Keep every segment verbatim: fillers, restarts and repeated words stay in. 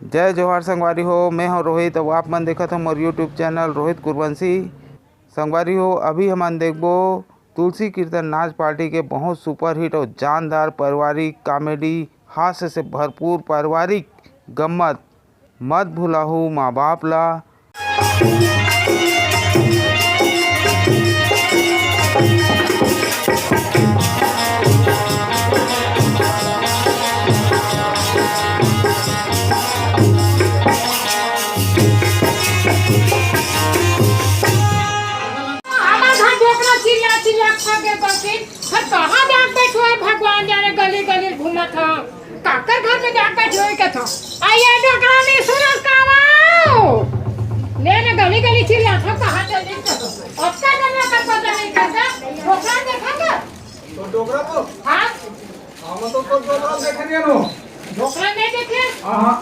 जय जोहार संगवारी हो, मैं हूं रोहित। अब आप मन देखत हो मोर YouTube चैनल रोहित कुरवंशी। संगवारी हो, अभी हमन देखबो तुलसी कीर्तन नाच पार्टी के बहुत सुपरहिट और जानदार पारिवारिक कॉमेडी, हास्य से भरपूर पारिवारिक गम्मत, मत भुलाहू माँ बाप ला। हमर घर डोकरा चिल्ला चिल्ला खा के बसिन। हर कहाँ जाके बैठो है, भगवान जाने, गली गली घूमत हो। काकर घर में जाके बैठो है कथो। आ ये डोकरा नहीं सुनत का वो? ले ना, गली गली चिल्ला था, कहाँ चल रही कथो। अब का करना कर पता नहीं करता। डोकरा देखा था? तो डोकरा को? हाँ। हम तो, तो डोकरा देखे नहीं नो। डोकरा नहीं देखे? हाँ, हाँ।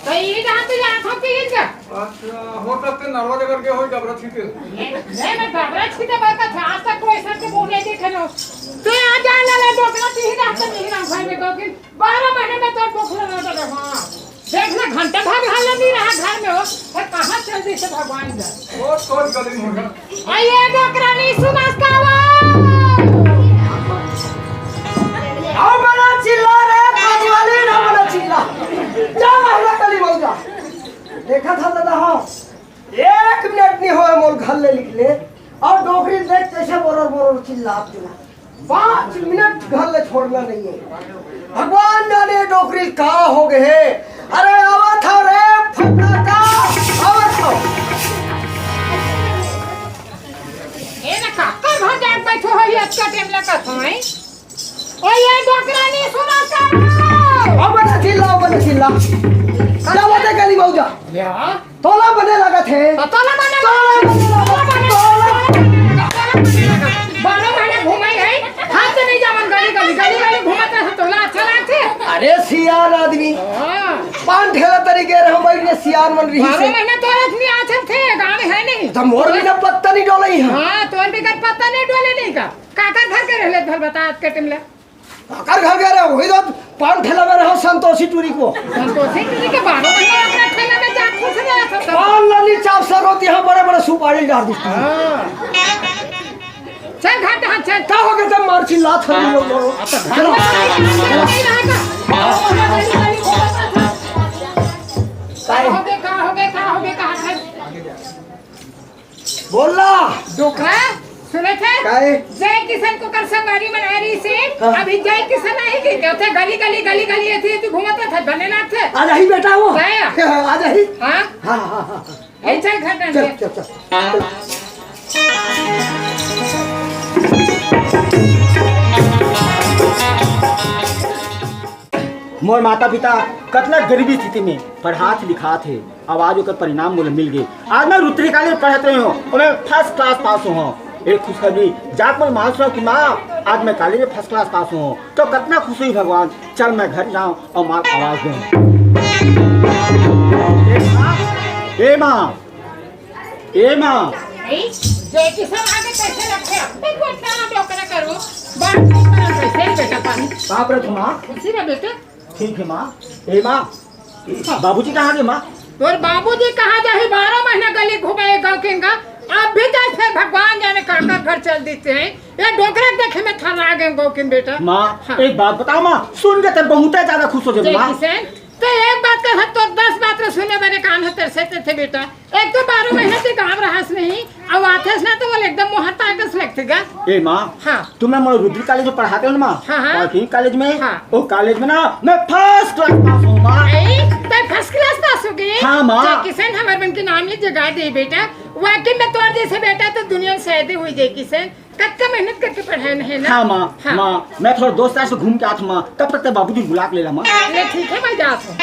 तो ये जहाँ तो यहाँ था, तो ये क्या? अच्छा, हो सकते नरवा जगह के हो डबरा छीटे। ये, ये मैं डबरा छीटे बात था, आज तक कोई सर के मुंह नहीं देखे नो। तो यहाँ जा ला, ला, डोकरा तो ही रहता नहीं ना घर में, क्योंकि बारह महीने में तो डोकरा रहता था, हाँ। देख ना, घंटा भर घर में नहीं रहा, घर में हो, और कहाँ चल दी से भगवान जाने। बहुत, बहुत गली मुंडा। आ ये डोकरा नहीं सुनस का वो? आओ बड़ा चिल्ला रे, पानी वाले ना बड़ा चिल्ला। जा महला कली मौजा। देखा था दादा, हाँ। एक मिनट नहीं होए मोर घर ले निकले। और डोकरी देख कैसे बोरर बोरर चिल्ला चिल्ला। पाँच मिनट घर ले छोड़ना नहीं है। भगवान जाने डोकरी का हो गए है। अरे आवा था रे फटाका, आवा था। ए ना काकर घर जाके बैठो हो, ये अच्छा टाइम लगा था, हैं? ओ ये डोकरा नहीं सुना कर। अब ना चिल्ला, अब ना चिल्ला। क्या बात है काली मौजा? या? तोला बने लगा थे। तो तोला बने तोला बने लगा। तोला बने तोला। तोला बने लगा। बारह महीने घुमाई है, हाथ से नहीं जावन गली गली, गली गली घुमाता है, तोला अच्छा लगते। अरे सियान आदमी। हाँ। पान ठेला तरी गए रहो भाई ने सियान मन रही बारह से। महीने तो आदमी आछन थे, गाँव में है नहीं। तो मोर भी ना पत्ता नहीं डोले ही है। हाँ, तोर भी कर पत्ता नहीं डोले नहीं का। काकर घर के रहले भर बता आज के टिमले। काकर घर गए रहे? वही तो पान ठेला में रहो संतोषी टूरी को। संतोषी टूरी के बारह महीने अपना ठेला में जात खुश रहा था सब। पान लली चाप सर होती है, बड़े बड़े सुपारी डाल दी। हाँ। चल घर, हाँ, चल। का हो गया तब मार चिल्ला था लोग? अब तो घर में नहीं रहेगा। का हो गया, का हो गया, का हो गया, कहाँ था? बोल ना। डोकरा, सुने थे? काहे? जय किशन को कर संगवारी मना रही से, हाँ। अभी जय किशन नहीं के, क्या थे? गली, गली, गली, गली, ऐसी, ऐसी घूमता था, बने ना थे। आ जाही बेटा वो। गया। आ जाही। हाँ? हाँ, हाँ, हाँ, हाँ। ए, चल घर में चल, ले। चल, चल। मोर माता पिता कतना गरीबी स्थिति में पढ़ात लिखात हे, अब आज ओकर परिणाम मोला मिल गे। आज मैं रुद्री कॉलेज पढ़त रहे हूँ और मैं फर्स्ट क्लास पास हूँ। एक खुशखबरी, जाके मोर माँ से कि माँ, आज मैं कॉलेज में फर्स्ट क्लास पास हूँ, तो कतना खुश हुई भगवान। चल मैं घर जाऊँ और माँ आवाज दूँ। ए माँ, ए माँ, ए माँ। भाई, जय किशन आगे कैसे लगते हैं? अपने को इतना ना डोकरा करो। बात नहीं करो, कैसे है बेटा पानी? बाप रे, माँ। खुशी रह बेटा। ठीक है माँ। ए माँ, बाबूजी कहाँ गए माँ? तोर बाबूजी कहाँ जाही? बारह महीना गली घुमाए गाँव के गा। अब भी जाए फिर भगवान जाने कहाँ कहाँ घर चल देते हैं। ये डोकरा के देखे में थाना आ गए गाँव के बेटा। माँ, हाँ। एक बात बताओ माँ, सुन के तो बहुत ही ज्यादा खुश हो जाए जय माँ। किशन, तो एक बात कर, तो दस बात रे सुने बरे कान है तेरे से ते थे बेटा। एक तो बारह महीने से गाँव रहस नहीं, अब आथस ना तो वो एकदम मोहर ताकस लगते गा। ए माँ, हाँ। तुमने मोर रुद्री कॉलेज में पढ़ाते हो ना माँ? हाँ, हाँ। पॉलिटेक्निक कॉलेज में? हाँ। वो कॉलेज में ना मैं फर्स्ट क्लास पास हूँ माँ। ए, तै फर्स्ट क्लास पास हो गई? हाँ, माँ। जय किशन हमर मन के नाम ले जगा दे बेटा। वाकई में तोर जैसे बेटा तो दुनिया में शायद ही हुई जय किशन। कतका मेहनत करके पढ़ाए है ना? हाँ माँ, हाँ। माँ, मैं थोड़ा दोस्त यार से घूम के आत हूँ माँ, तब तक ते बाबूजी बुला के ले ला माँ। ले ठीक है, मैं जात हूँ।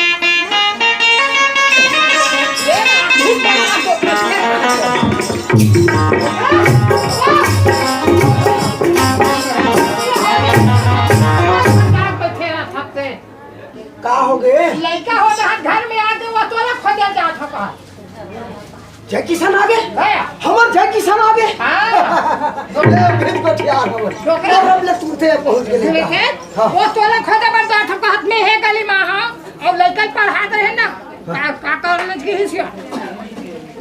का हो गए? लड़का हो जहाँ घर में आ गए, वो तोला खोजल जात हो कहा। जय किशन आ गए? हाँ। हमर जय किशन आ गए? हाँ। अरे, फिर गोठियार हमर। डोकरा। और अब ले तुरते पहुँच गए। सुने थे? हाँ। वो तोला खोजे बर जात हो कहत में हे गली में, हाँ। और लड़का पढ़ात रहे ना। हाँ।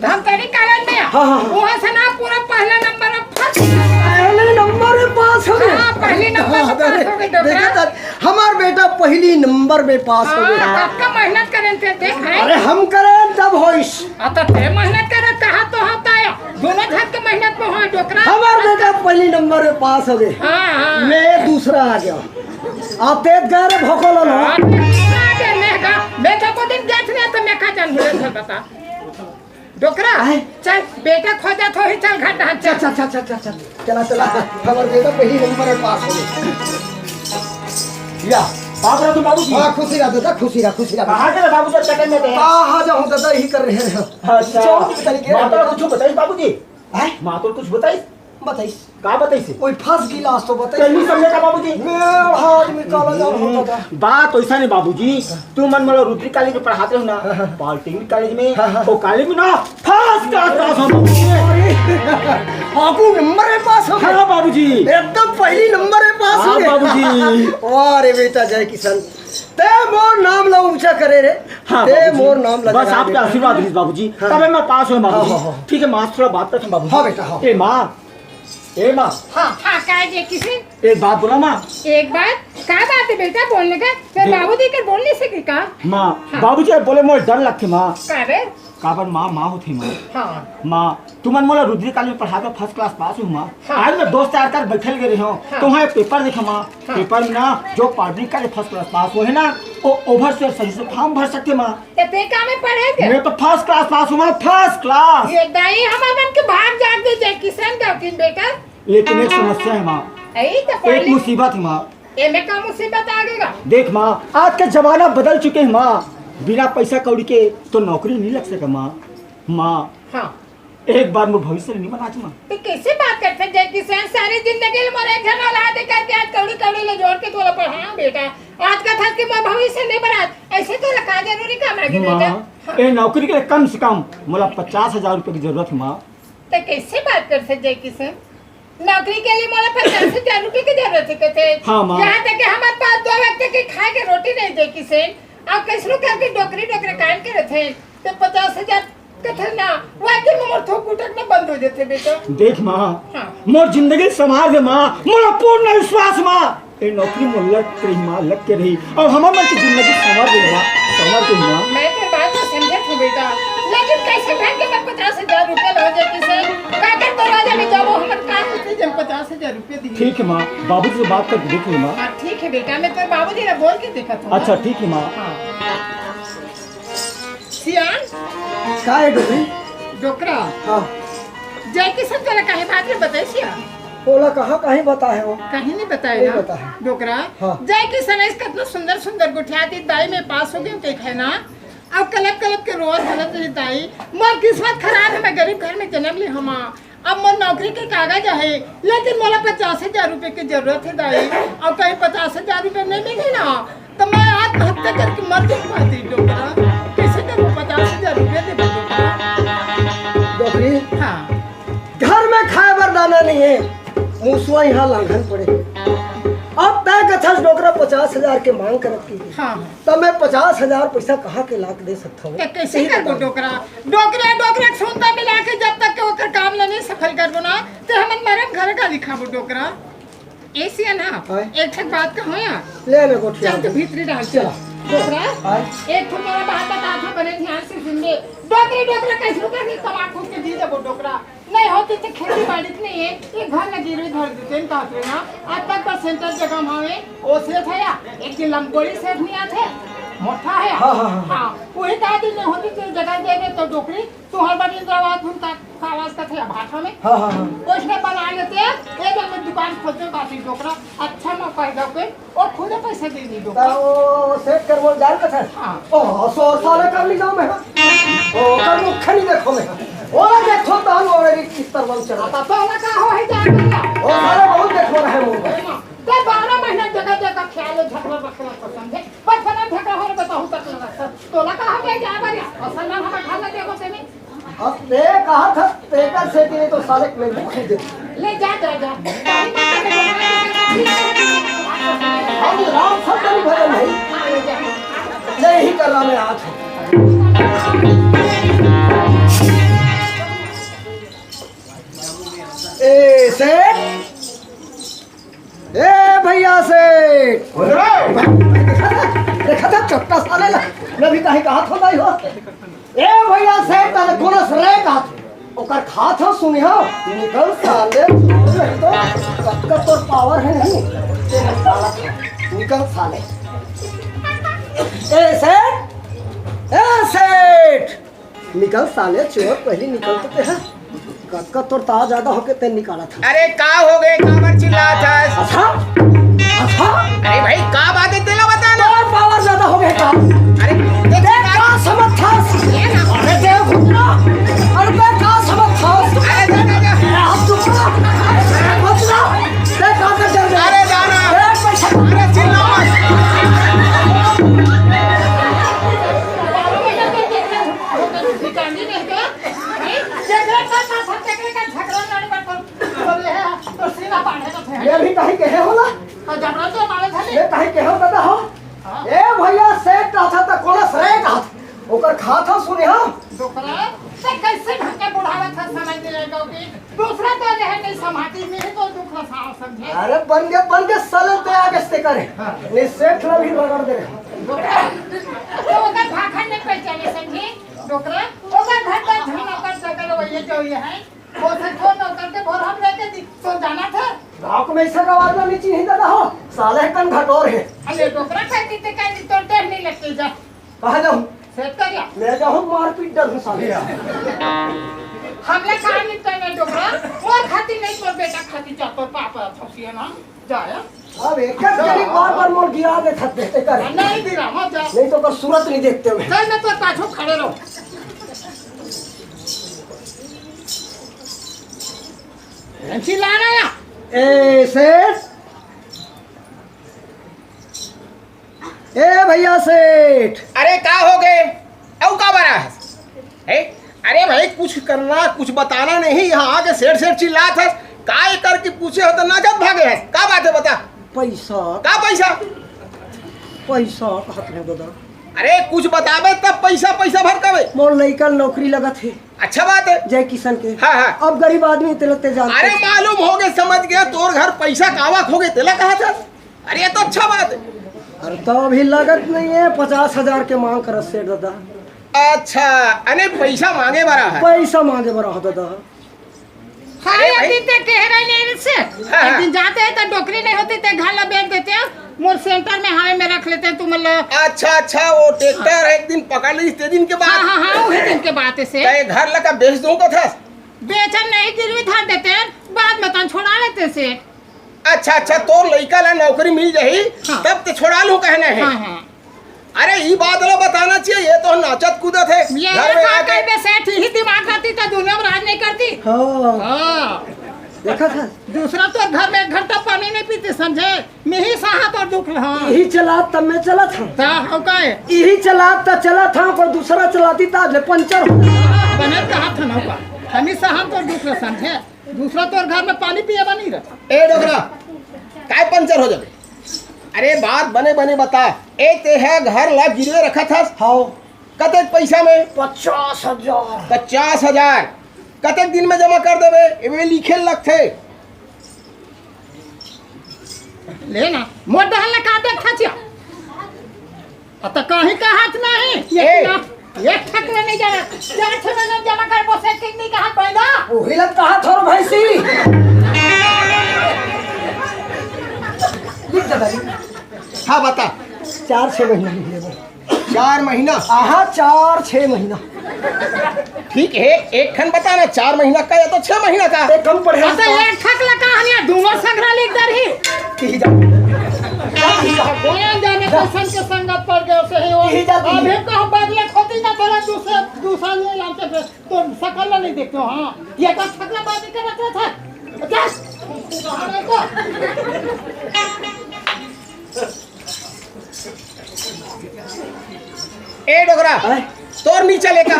धमतरी कॉलेज में। हाँ, हाँ, हाँ। वहाँ से ना पूरा पहला नंबर में फर्स्ट। पहले नंबर में पास हो गए। हाँ, पहली नंबर में पास हो गए, देखा डोकरा। था, हमार बेटा पहली नंबर में पास हो गए। हाँ, कतका मेहनत करेन ते देख, हैं? अरे हम करेन तब होइस। आ, तो ते मेहनत करे, कहा तो होता है। दोनों झन के मेहनत में हो, डोकरा। हमार बेटा पहली नंबर में पास हो गए। हाँ, हाँ। मैं दूसरा आ गया। आप तेज गा रे भोकल हो। हाँ, तेज गा रे, मैं गा, मैं तो को दिन गए थे, तो मैं का जान भूले थे, बता। डोकरा, आय। चल, बेटा खोजत होही, चल घर डहर, चल। चल, चल, चल, चल, चल, चल। चला, चला, हमर बेटा पहली नंबर में पास हो गए। या, बाप रे, तो बाबूजी। हाँ, खुशी रह दादा, खुशी रह, खुशी रह। कहाँ के बाबूजी चक्कर में थे? कहाँ जाऊँ दादा, यही कर रहे हैं। अच्छा। चौक पे चल के माँ तो कुछ बताइस बाबूजी? आय? माँ तो कुछ बताइस? बताइस। का बताइसे? कोई फर्स्ट क्लास तो बताइस। तैनी समझे का बाबूजी? मेरा आदमी काला जाम होता था। बात वैसा नहीं बाबूजी, तुमन मोला रुद्री कॉलेज में पढ़ाते हो ना, हाँ, हाँ। पॉलिटेक्निक कॉलेज में, हाँ, हाँ। वो कॉलेज में ना फर्स्ट क्लास पास हो बाबूजी। अरे, आपको नंबर में पास हो गए? हाँ बाबूजी। एकदम पहली नंबर में पास हो हाँ गए। बाबूजी। वाह रे बेटा जय किशन, ते मोर नाम ला ऊंचा करे रे। हाँ ते बाबूजी। मोर नाम ला बस जगा आपके दे। आशीर्वाद रहिस बाबूजी, हाँ। तबे मैं पास हुए बाबूजी। हाँ, हाँ, हाँ। ठीक है माँ, थोड़ा बात करते हैं बाबूजी। हाँ बेटा, हाँ। ए माँ, ए माँ। हाँ, हाँ, का है जय किशन? एक बात बोला माँ। एक बात? का बात है बेटा, बोलने का? फिर देख। बाबूजी कर बोल नहीं सके का? माँ, हाँ। बाबूजी बोले मोर डर लगथे माँ। का रे? काबर माँ, माँ होथे माँ। हाँ। माँ, तुमन मोला रुद्री कॉलेज में पढ़ा के फर्स्ट क्लास पास हूँ माँ। हाँ। आज मैं दोस्त यार कर बैठल गए रहे हूँ, हाँ। तो वहाँ एक पेपर देखा माँ। हाँ। पेपर में ना जो polytechnic college first class pass हुए है ना, वो ओवर से सही से फॉर्म भर सकते माँ। ते, ते का में पढ़े थे? मैं तो फर्स्ट क्लास पास हूँ माँ, फर्स्ट क्लास। ये दाई हमार मन के भाग जाग दे जय किशन दौतीन बेटा। लेकिन एक समस्या है माँ। यही तो एक पहली मुसीबत है माँ। एमे का मुसीबत आ गएगा? देख माँ, आज का जमाना बदल चुके है माँ। बिना पैसा कौड़ी के तो नौकरी नहीं लग सके माँ। माँ, हाँ। एक बार मोर भविष्य नहीं बना माँ। तो कैसे बात करते जय किशन? सारी जिंदगी ले मोर एक झन औलाद करके आज कौड़ी कौड़ी ले जोड़ के तोला पढ़ाया बेटा। आज का था कि मोर भविष्य नहीं बना, ऐसे तोला का जरूरी काम लगे बेटा? माँ, हाँ। ए नौकरी के लिए कम से कम मोला पचास हजार रुपये की जरूरत है माँ। तो कैसे बात करते जय किशन? नौकरी के लिए मोला पचास हजार रुपये की जरूरत है कथे। हाँ, माँ। यहाँ तक कि हमारे पास दो वक्त की खाए के रोटी नहीं जय किशन। अब कैसनो करके डोकरी डोकरे काम करत है, तो पचास हजार कथे ना, वाकई में मोर थोक उठक में बंद हो जाते बेटा। देख माँ, हाँ। मोर जिंदगी संभाल दे माँ, मोला पूर्ण विश्वास माँ। ए नौकरी मोर लग के रही माँ, लग के रही। और हमार मन की जिंदगी संवार दे माँ, संवार दे माँ। मैं तो बात तो समझे थी बेटा, लेकिन कैसे ढंग के मैं पचास हजार रुपये ला जय किशन? काकर दरवाजा में जाबो, हमर काम होती जब पचास हजार रुपये दी। ठीक है माँ, बाबूजी से बात करके देख ले माँ। हाँ, ठीक है बेटा, मैं तो बाबूजी ने बोल के देखा था। अच्छा, ठीक है माँ। हाँ। सियान। का है डोकरी? डोकरा। हाँ। जय किशन तोला काहे बात में बताइस या? ओला कहाँ कहीं बताए हो? कहीं नहीं बताए नहीं ना? बताए। डोकरा। हाँ। जय किशन ऐस कतनो सुंदर सुंदर गोठियाती दाई में पास हो गए कहे ना। अब कलप कलप के रोवत बोलत रही दाई, मोर किस्मत खराब है, मैं गरीब घर में जन्म ली हमा। अब मोर नौकरी के कागज है, लेकिन मोला पचास हजार रुपये की जरूरत है दाई। अब कहीं पचास हजार रुपये नहीं मिली ना, तो मैं आत्महत्या करके मर जाऊँ पाती डोकरा। कैसे करूँ, पचास हजार रुपये दे दो डोकरा। डोकरी, हाँ। घर में खाए बर दाना नहीं है, मुसवा यहाँ लांघन पड़े। अब तय कथस डोकरा पचास हजार के मांग करत की। हाँ, हाँ। तब मैं पचास हजार पैसा कहाँ के ला के दे सकता हूँ? तो कैसे यही करबो बता। डोकरा? डोकरा, डोकरा के सुनता मिला के जब तक के ओकर काम ला नहीं सफल करबो ना, ते हमन मरम घर गाली खाबो डोकरा। ए सियान, हाँ, आय। एक ठक बात कहो या। ले ले गोठिया। चल तो भीतरी डाल चल। चला। डोकरा, आय। एक ठो मोला बात बता था, बने ध्यान से सुन ले। डोकरी, डोकरा कैसे कर ली, कमा खूब के दी देबो डोकरा। नहीं होती तो खेती बाड़ी के नहीं है, ये घर में गिरवी धर देते हैं, कहते हैं ना। आज तक बस सेंटर जगह में हवे, वो सेठ है या, एक दिन लंबोड़ी सेठ नहीं आते, मोटा है या। हाँ, हाँ, हाँ। हाँ, वही दादी नहीं होती तो जगह दे दे तो डोकरी, तू हर बार इंदिरा आवास घूमता, आवास का थे भाषा में। हाँ, हाँ, हाँ। उसने बना लेते, एक दिन में दुकान खोलते, बाकी डोकरा, अच्छा मौका है, डोकरी। ओ खुदे पैसे दे दी तो डोकरा। ओ सेठ कर बोल जान का था। हाँ। ओ सो साले कर ली जाऊँ मैं। ओ कर मुख नहीं देखो मैं। ओ ना देखो तो हम और एक किस्तर बन चला। अब तो ना का हो है जान का। ओ साले बहुत देखो रहे मुंह पर। तो बारह महीना जगह जगह ख्याल है, झगड़ा बखरा को समझे। बचपना झगड़ा हो रहा बताऊँ तक लगा। तो ना का हो गया जा बारी। असल में हम खा लेते हो तेरे। अब ते कहा था, तेकर से के तो साले में मुख ही दे। ले जा, जा, जा। हम राम सत्य भजन है। ले ही कर रहा मैं आज। सेठ। देखा था चट्टा साले ला, मैं भी कहीं कहा था नहीं हो। ए भैया सेठ, ताले कोन से रे कहा था? ओकर खात हो सुनी हो, निकल साले, नहीं तो कतका तोर पावर है नहीं, ते निकाला था, निकल साले। ए सेठ, ए सेठ, निकल साले चोर, पहली निकल तो ते है। कतका तोर ताव ज्यादा होके ते निकाला था। अरे का हो गए, काबर चिल्लात हस? अच्छा? अच्छा? अरे भाई, का बात है, तेला बता ना। तोर पावर ज्यादा हो गए का? अरे, देख देख का का समझ था? ये ना। अरे देख घुटना। अरे देख का समझ था? अरे दे, दे, दे। अरे हाथ चुप कर। घुटना। देख का कर दे। अरे जाना। देख पैसा। अरे चिल्ला मत। जेकरे साथ साथ हम तेकरे का झगड़ा लड़ बड़ बोले हैं, तो सीना पाड़े तो थे। ये भी कहीं कहे होला? तो जबरन तो मारे थे। ये कहीं कहे हो दादा हो? हाँ। ए भैया, सेठ का था तो कोन से रे का था? ओकर खात हो सुने हो? डोकरा, ते कैसे ढंग के बुढ़ावत है, समझ नहीं आएगा कि दूसरा तो रहे नहीं समाती में ही तो दुख रसाव समझे। अरे बन गए, बन गए साले ते आगे से करे। हाँ। नहीं सेठ ना भी रगड़ दे रहे। डोकरा, तो ओकर भाखन नहीं पहचाने समझे। डोकरा, ओकर घर का झंडा पर जगह वही जो ये है। वो से छोड़ नौकर के भोर हम लेके दी, तो जाना था। गाँव को मैं ऐसा गवार नहीं चिन्ही दादा हो, साले कन घटोर है। अरे डोकरा खाई दी ते कहीं तो टेढ़ नहीं लगती जा। कहाँ जाऊँ? सेठ कर ला। ले जाऊँ मारपीट डर हूँ साले। हमला कहाँ निपटा है डोकरा? मोर खाती नहीं, मोर बेटा खाती जा, तोर पापा फंसी है ना। जा यार। अब एक एक करी बार बार मोर गिरा दे थक देते कर। नहीं गिरा, मत जा। नहीं तो कर सूरत नहीं देखते हुए। चल मैं तो पाछो खड़े रहो। चिल्ला रहा है। ए सेठ, ए भैया सेठ। अरे का हो गए? अउ का बरा है? ए, अरे भाई कुछ करना, कुछ बताना नहीं, यहाँ आके सेठ सेठ चिल्लात हस। का ये करके पूछे हो तो ना जब भागे हस। का बात है बता? पैसा। का पैसा? पैसा कहत रहे दादा। अरे कुछ बताबे तब पैसा, पैसा भर कबे। मोर लइका नौकरी लगत है। अच्छा बात है। जय किशन के। हाँ, हाँ। अब गरीब आदमी तेला ते जानते अरे हैं। मालूम हो गए, समझ गया, तोर घर पैसा कावा खो गए, तेला कहा था। अरे ये तो अच्छा बात है। अरे तो अभी लगत नहीं है, पचास हजार के मांग करत सेठ दादा। अच्छा, अने पैसा मांगे बरा है। पैसा मांगे बरा हो दादा। हाँ, अरे ये भाई। दिन ते कह रहे नहीं से। हाँ, हाँ। एक दिन जाते हैं तो डोकरी नहीं होती ते घर ला बेच देते हैं, मोर सेंटर में हावे में रख लेते हैं तुम लोग। अच्छा, अच्छा, वो ट्रैक्टर है, एक दिन पकड़ ली, इतने दिन के बाद। हाँ, हाँ, हाँ, वही दिन के बात है से। तो ये घर लगा बेच दूं तो था? बेचन नहीं, गिरवी धर देते हैं, बाद में तन छोड़ा लेते से। अच्छा, अच्छा, तोर लइका ला नौकरी मिल जाही, हाँ। तब ते छोड़ा लूं कहना है। हाँ, हाँ। अरे, ई बात ला बताना चाहिए, ये तो नाचत कूदत है। ये घर में का आके। कर बे सेठ, ही दिमाग रहती तो दुनिया में राज नहीं करती। हाँ। हाँ। देखा था? दूसरा तो घर में एक घंटा पानी नहीं पीते, समझे? मैं ही साहा तो दुख रहा। यही चला तब मैं चला था। ता हो का है? यही चला तब चला था, पर दूसरा चलाती तो आज ले पंचर हो। बने कहा था ना का? हम ही साहा तो दुख रहा, समझे? दूसरा तोर घर में पानी पिए बा नहीं रहा। ए डोकरा, काय पंचर हो जाबे? अरे बात बने बने बता। ए ते है घर ला गिरवे रखा था? हाओ। कतेक पैसा में? पचास हजार। पचास हजार। कतेक दिन में जमा कर देबे? एमे लिखे लगथे। ले ना, मोर डहर ला का देखा छिया? अ, त कहीं का हाथ नहीं, ये ए। ना, एक ठक में नहीं जाना, चार छह महीना जमा कर, वो सेटिंग नहीं कहा पैदा। वही लग कहा थोर भैंसी। लिख दे भाई। हाँ, बता। चार छह महीना लिख ले भाई। चार महीना? आहा, चार छह महीना। ठीक है, एक खन बता ना, चार महीना का या तो छह महीना का? ए, कम पढ़े अच्छा, हैं। एक ठक ला कहानियां, दोनों संग्रह लिख दे रही। यही जा। बयान जाने कैसन के संगत पड़ गए, सही हो। यही जाती है। अभी तो हम बदले खोती ना, थोड़ा दूसरे, दूसरा ले लाते थे, तो शकल ला नहीं देखते हो, हाँ। ये तो ठकला बाजी का बच्चा था। जा। ए डोकरा, हैं? तोर नी चले का?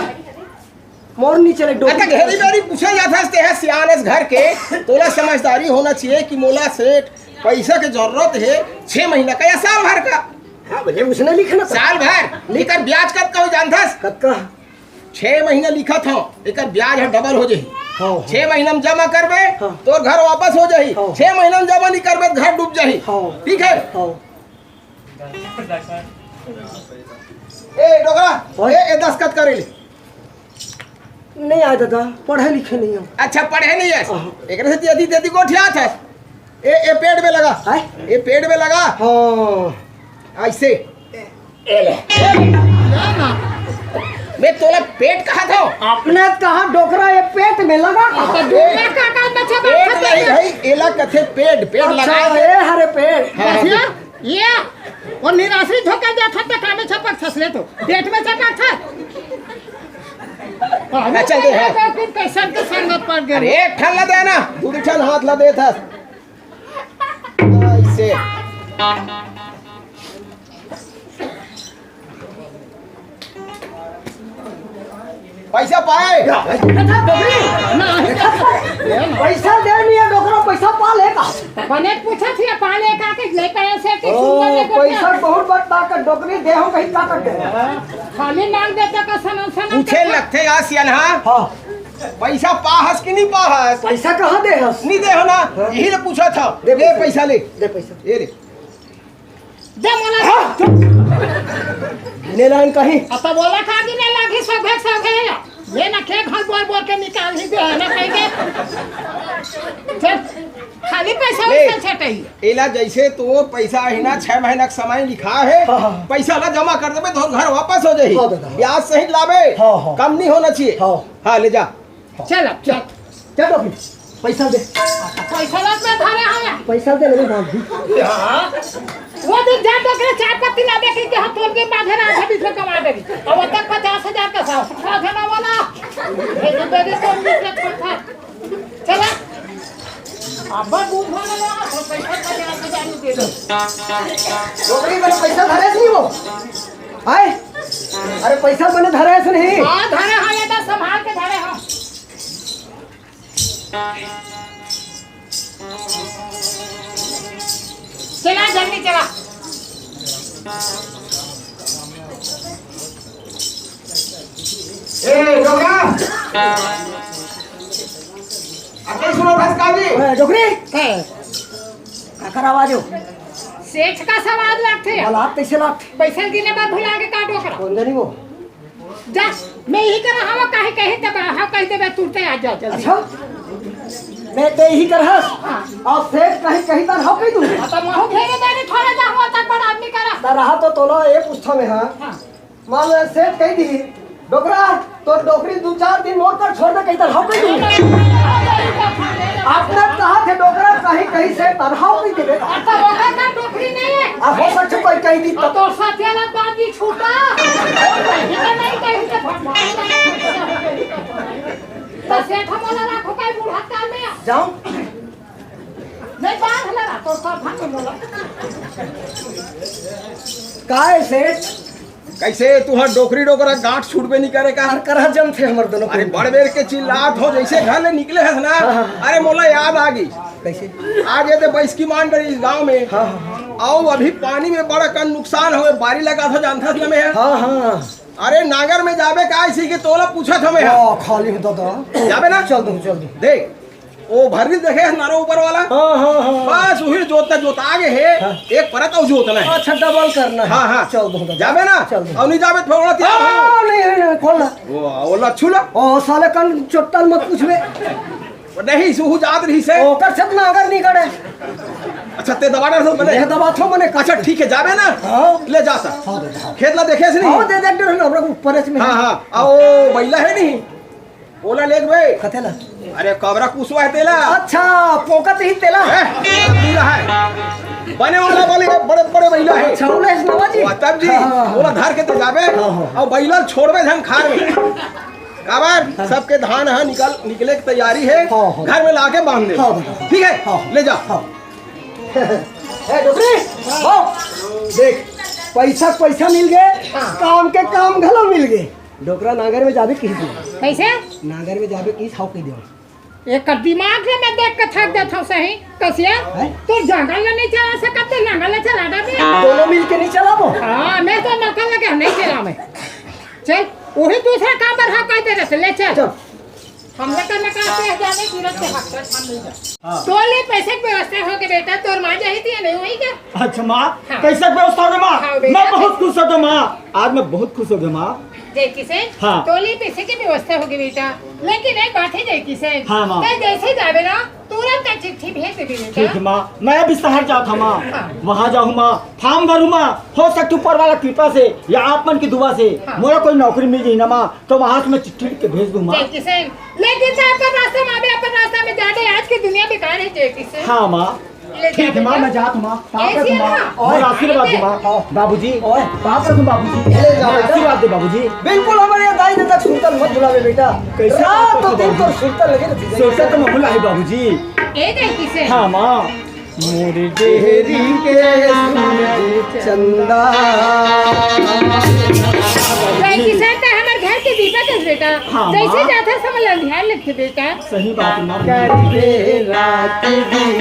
मोर नी चले, डोकरी। अच्छा, घेरी बेरी पूछे जात हस, ते ह सियान अस घर के, तोला समझदारी होना चाहिए कि मोला सेठ पैसा के जरूरत है, छह महीना का या साल भर का। हाँ भैया, उसने लिखना था। साल भर? लिख। एकर ब्याज कतका हो जानथस? कतका? छह महीना लिखत हव, एकर ब्याज ह डबल हो जाही। हाँ, हाँ। छह महीना में जमा करबे, हाँ। तोर घर वापस हो जाही। हाँ। छह महीना में जमा नहीं करबे, तो घर डूब जाही। हाँ। ठीक है? हाँ। ए, डोकरा, हाँ। ए, ए, दस्तखत करे ले। नहीं आय दादा, पढ़े लिखे नहीं हो। अच्छा, पढ़े नहीं है। हाँ। एकरे से तेजी तेजी गोठियात है। ए, ए पेड़ में लगा। हैं? ए पेड़ में लगा। हाँ। ऐसे। ए ले। मैं तोला पेट कहा था। आपने कहा डोकरा ये पेट में लगा। तो डोकरा का काम बचा पेट बात नहीं है। भाई, एला कथे पेड़, पेड़ अच्छा, लगा दे। ए हरे पेड़। हाँ, हाँ। बसिया, ये वो निराश्री झोंका जात था, कामे छपक फसले तो पेट में छपक था। हाँ, चल दे, हाँ। तो फिर कैसन के संगत पड़ गए। अरे, एक ठन ला दे ना, दू ठन हाथ ला दे था। ऐसे। पैसा पाए। पैसा दे नहीं है, डोकरा पैसा पा ले का? बने पूछा थी, पा ले का के ले पाए से कि ओ, सुंदर ले पैसा बहुत बड़ता का डोकरी दे हो कहीं का कर दे। खाली मांग देता का सनम सनम पूछे करता। लगथे यार सियान, हाँ? हाँ। पैसा पाहस कि नहीं पाहस? पैसा कहाँ दे हस? नहीं दे हो ना, हाँ। यही ले पूछा था। दे ले पैसा। पैसा ले। दे पैसा। ये ले। दे मोला। हाँ, चुप। गिने लाइन कहीं। अब तो बोला का गिने लागी सौघे सौघे या। ये ना के घर बोर बोर के निकाल ही दे है ना कहीं के। चल, खाली पैसा ले। उसे छटई। एला जैसे तोर पैसा है ना, छह महीना के समय लिखा है, हाँ, हाँ। पैसा ला जमा कर देबे, तोर घर वापस हो जाही। हाँ, दादा। ब्याज सहित लाबे, हाँ, हाँ। कम नहीं होना चाहिए। हाँ। हाँ, ले जा। चल, अब चल। चल तो फिर, पैसा दे। पैसा ला मैं धरे हूँ। पैसा दे, नहीं मांगी। वो दिन जा तो के चार पत्ती ला दे के हाथ तोड़ के बांधे ना, आधा बीच में कमा देगी। अब तक पचास हजार का साथ, साथ ना वाला। ये तो दे दे तो बीस लाख का था। चला। अब दूध वाला ला, तो पैसा पचास हजार में दे दो। डोकरी, मेरा पैसा धरे नहीं वो। आए? अरे, पैसा मैंने धरे से नहीं। हाँ, धरे हाँ, ये तो संभाल के धरे हाँ। चला, जल्दी चला। ए, डोकरा! अबे सुनो, भस काली। ए, डोकरी? ए। काकर आवाज हो? सेठ का सवाल लागथे। बोला, आप कैसे लागथे? पैसा गिने बाद भुला के का डोकरा? कौन जानी वो? जा, मैं यही कर रहा हूँ, कहीं, कहीं तक, हाँ, कहीं तक मैं तुरते आ जाओ, जल्दी। अच्छा? मैं, मैं यही कर हस? हाँ। और सेठ कहीं, कहीं तक हाँ कह दूँ? हाँ, तो महू घेरे देने थोड़ा जा हुआ तक बड़ा आदमी करा। तो रहा तो तोला ये पूछता मैं, हाँ? हाँ। मान लो सेठ कह दी, "डोकरा, तो डोकरी दो चार दिन मोर कर छोड़ दे," कहीं तक हाँ कह दूँ? आपने कहा थे डोकरा कहीं, कहीं से तनहा भी दे। हाँ, तो वो है ना डोकरी नहीं है। आ, हो सकता कोई कह दी तो। तो सत्याला बाजी छूटा। कहीं ना नहीं कहीं से भगवान का तो सेठ मोला राखो कहीं बूढ़ा काल में। जाओ। नहीं, बांध ले रहा, तो सब भाग बोला। का है सेठ? कैसे तुहर डोकरी डोकरा गांठ छूटबे नहीं करे का? अरे करहा जम थे हमर दोनों अरे को। बड़ बेर के चिल्लात हो जैसे घर ले निकले हस ना। हाँ, हाँ। अरे मोला याद आ गई। कैसे? आज ये दे बैसकी मान डरी इस गांव में। हाँ, हाँ, हाँ। आओ अभी पानी में बड़ा कन नुकसान होवे, बारी लगा था जानथस ना मैं। हाँ, हाँ। अरे नांगर में जाबे का इसी के तोला पूछा था मैं। वाह, खाली हो दादा। जाबे ना? चल दो, चल दो। देख, ओ भर्री देखे हस नारो ऊपर वाला? हाँ, हाँ, हाँ। बस उही जोतना जोता आगे है, हाँ। एक परत अउ जोतना है। अच्छा, डबल करना है। हाँ, हाँ। चल दो, दो। जाबे ना? चल दो। अउ नहीं जाबे तो ओला तिया हाँ, नहीं, नहीं, नहीं, खोल ना। वो, वो लच्छू ला। ओ, साले कन चोट्टल मत पूछबे। वो नहीं, सुहू जात रही से। ओकर से तो नागर नहीं करे। अच्छा, ते दबा डर बने। ये दबा थो मने। अच्छा, ठीक है, जाबे ना? हाँ। ले जा सा। हाँ, दे, हाँ। खेत ला देखे से नहीं? हाँ, दे, दे, डर ना, हमरा ऊपर से में। हाँ, हाँ। आ, ओ, बैला है नहीं? ओला लेगबे। कथेला? अरे, कबरा कुसवा है तेला। अच्छा, पोकत ही तेला। ए, पूरा है। बने वाला वाले बड़े, बड़े बैला है। अच्छा, ओला इस नवा जी? वो तब जी, हाँ, हाँ, हाँ। ओला धर के तो जाबे, हाँ, हाँ। अउ बैला छोड़बे झन खार में। काबर? हाँ। सबके धान ह निकल, निकले के तैयारी है। हाँ, हाँ। घर में लाके बांध दे। हाँ, हाँ। ठीक है? हाँ। ले जा। हाँ। ए, डोकरी, आओ। देख, पैसा, पैसा मिल गए, हाँ। काम के काम घलो मिल गए। डोकरा नागर में जाबे किहिस ना। कैसे? नागर में जाबे किहिस, हाव कहि देव। एकर दिमाग ले मैं देख के थक जात हूँ सही। कसिया, हैं? तू जंगल में नहीं चला सकत, तो नांगल ले चला दे। दोनों मिल के नहीं चलाबो? हाँ, मैं तो नौकर लगे नहीं चला मैं। चल, वही दूसरा काम पर हाँ कहि दे रहे, ले चल। चल। हमला करना का से जाने तुरंत से हाथ पर हम नहीं जा। हाँ। तोर ले पैसे के व्यवस्था हो के बेटा, तोर माँ जाही थी या नहीं होही क्या? अच्छा माँ, हाँ। पैसे के व्यवस्था हो गया माँ? हाँ, बेटा। मैं बहुत खुश हो गया माँ, आज मैं बहुत खुश हो गया माँ। जय किशन, हाँ। तोर ले पैसे के व्यवस्था हो गई बेटा, लेकिन एक बात है जय किशन, हाँ, माँ। तैं जैसे जाबे ना, तुरंत एक चिट्ठी भेज देबे बेटा। ठीक है माँ, मैं अभी शहर जात हूँ माँ, हाँ। वहाँ जाहूँ माँ, फॉर्म भरूँ माँ, हो सकता ऊपर वाला कृपा से या आप मन की दुआ से हाँ। मोला कोई नौकरी मिल जाही ना माँ, तो वहाँ से मैं चिट्ठी लिख के भेज दूँ माँ। जय किशन, लेकिन तैं अपन रास्ता में आबे, अपन रास्ता में जाबे, आज की दुनिया बेकार है जय किशन। हाँ माँ, ले ठीक है जाबे माँ, जा। मैं जात हूँ माँ, पाँव ऐसी परत हूँ माँ, ना? और आशीर्वाद दे माँ, हाँ। बाबूजी, ओए। पाँव परत हूँ बाबूजी, ले जा बेटा। आशीर्वाद दे बाबूजी। बिल्कुल हमारे यहाँ दाई ददा के सुरता ल मत भुलाबे बेटा। कैसे रात बात करते दिन बाबूजी? तोर सुरता लगे रहती है। सुरता तो मैं भुलाही बाबूजी। ए जय किशन। हाँ माँ। मोर डेहरी के सूरज चंदा। जय किशन, तैं हमर घर के दीपक हस बेटा। हाँ, जैसे माँ। जाथस हमन ला अंधियार लगथे बेटा। सही बात है माँ। करबे रात दिन।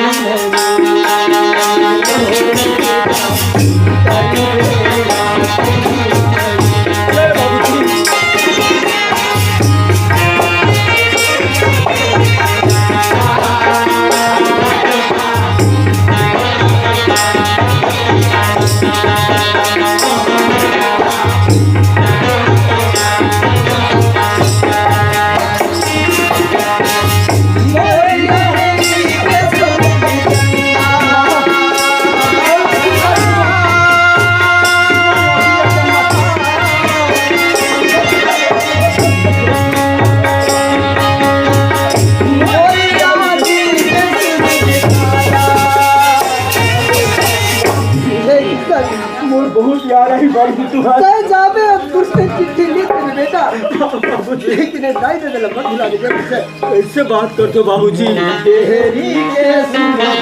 मोर बहुत याद आई बाबू तुम्हारे। तैं जाबे अब तुरते चिट्ठी लिख दे बेटा। लेकिन ये दाई ददा ल मत भुला दे बेटा। कैसे बात करते हो बाबूजी? डेहरी के सुरज।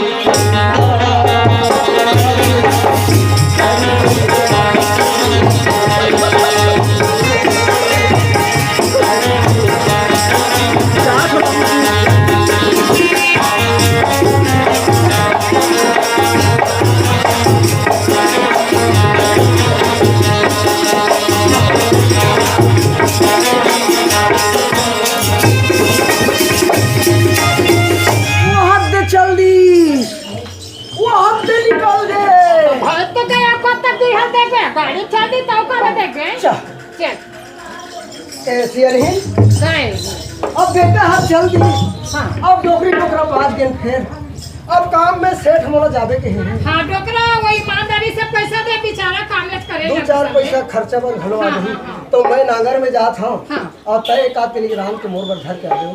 वो हद चल दी, वो हद निकल दे। भाई तो गया को तक दी हल देखे, गाड़ी चल दी तो कर देखे। चल। चल। ए, सियरहीन। नहीं। अब बेटा हाथ चल दी। हाँ। अब डोकरी डोकरा बाज गेन फेर। अब काम में सेठ मोला जाबे के हे। हाँ, डोकरा वो ईमानदारी से पैसा दे, बेचारा काम में करे दो जाबे चार सामने। पैसा खर्चा बर घलो आ हाँ, जाही। हाँ, हाँ। तो मैं नांगर में जात हूँ। हाँ। और तय एक आध दिन रांध के मोर बर धर के आ जाओ।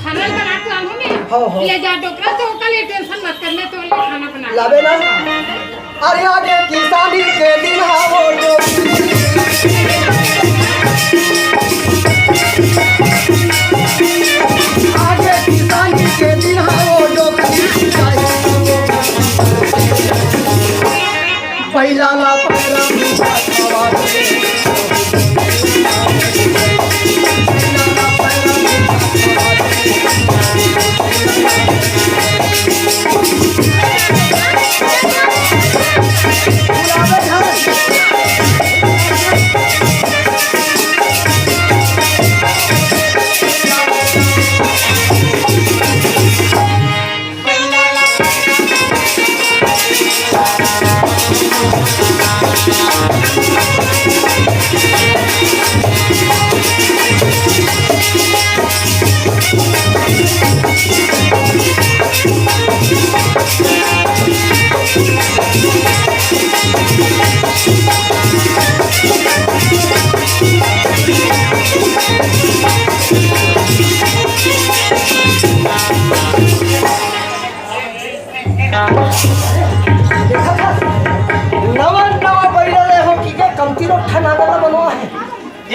खाना बना के लाऊं मैं। हाँ, हाँ। ले जा डोकरा, तो ओकर लिए टेंशन मत कर, मैं तो ले खाना बना के लाबे ना। अरे आगे किसानी के दिन हा वो डोकरी। आगे किसानी के दिन हा वो डोकरी। पहिला ला पहिला नवा नवा बइला ले हो कि के कमती रोठा नांगर ला बनवा हे।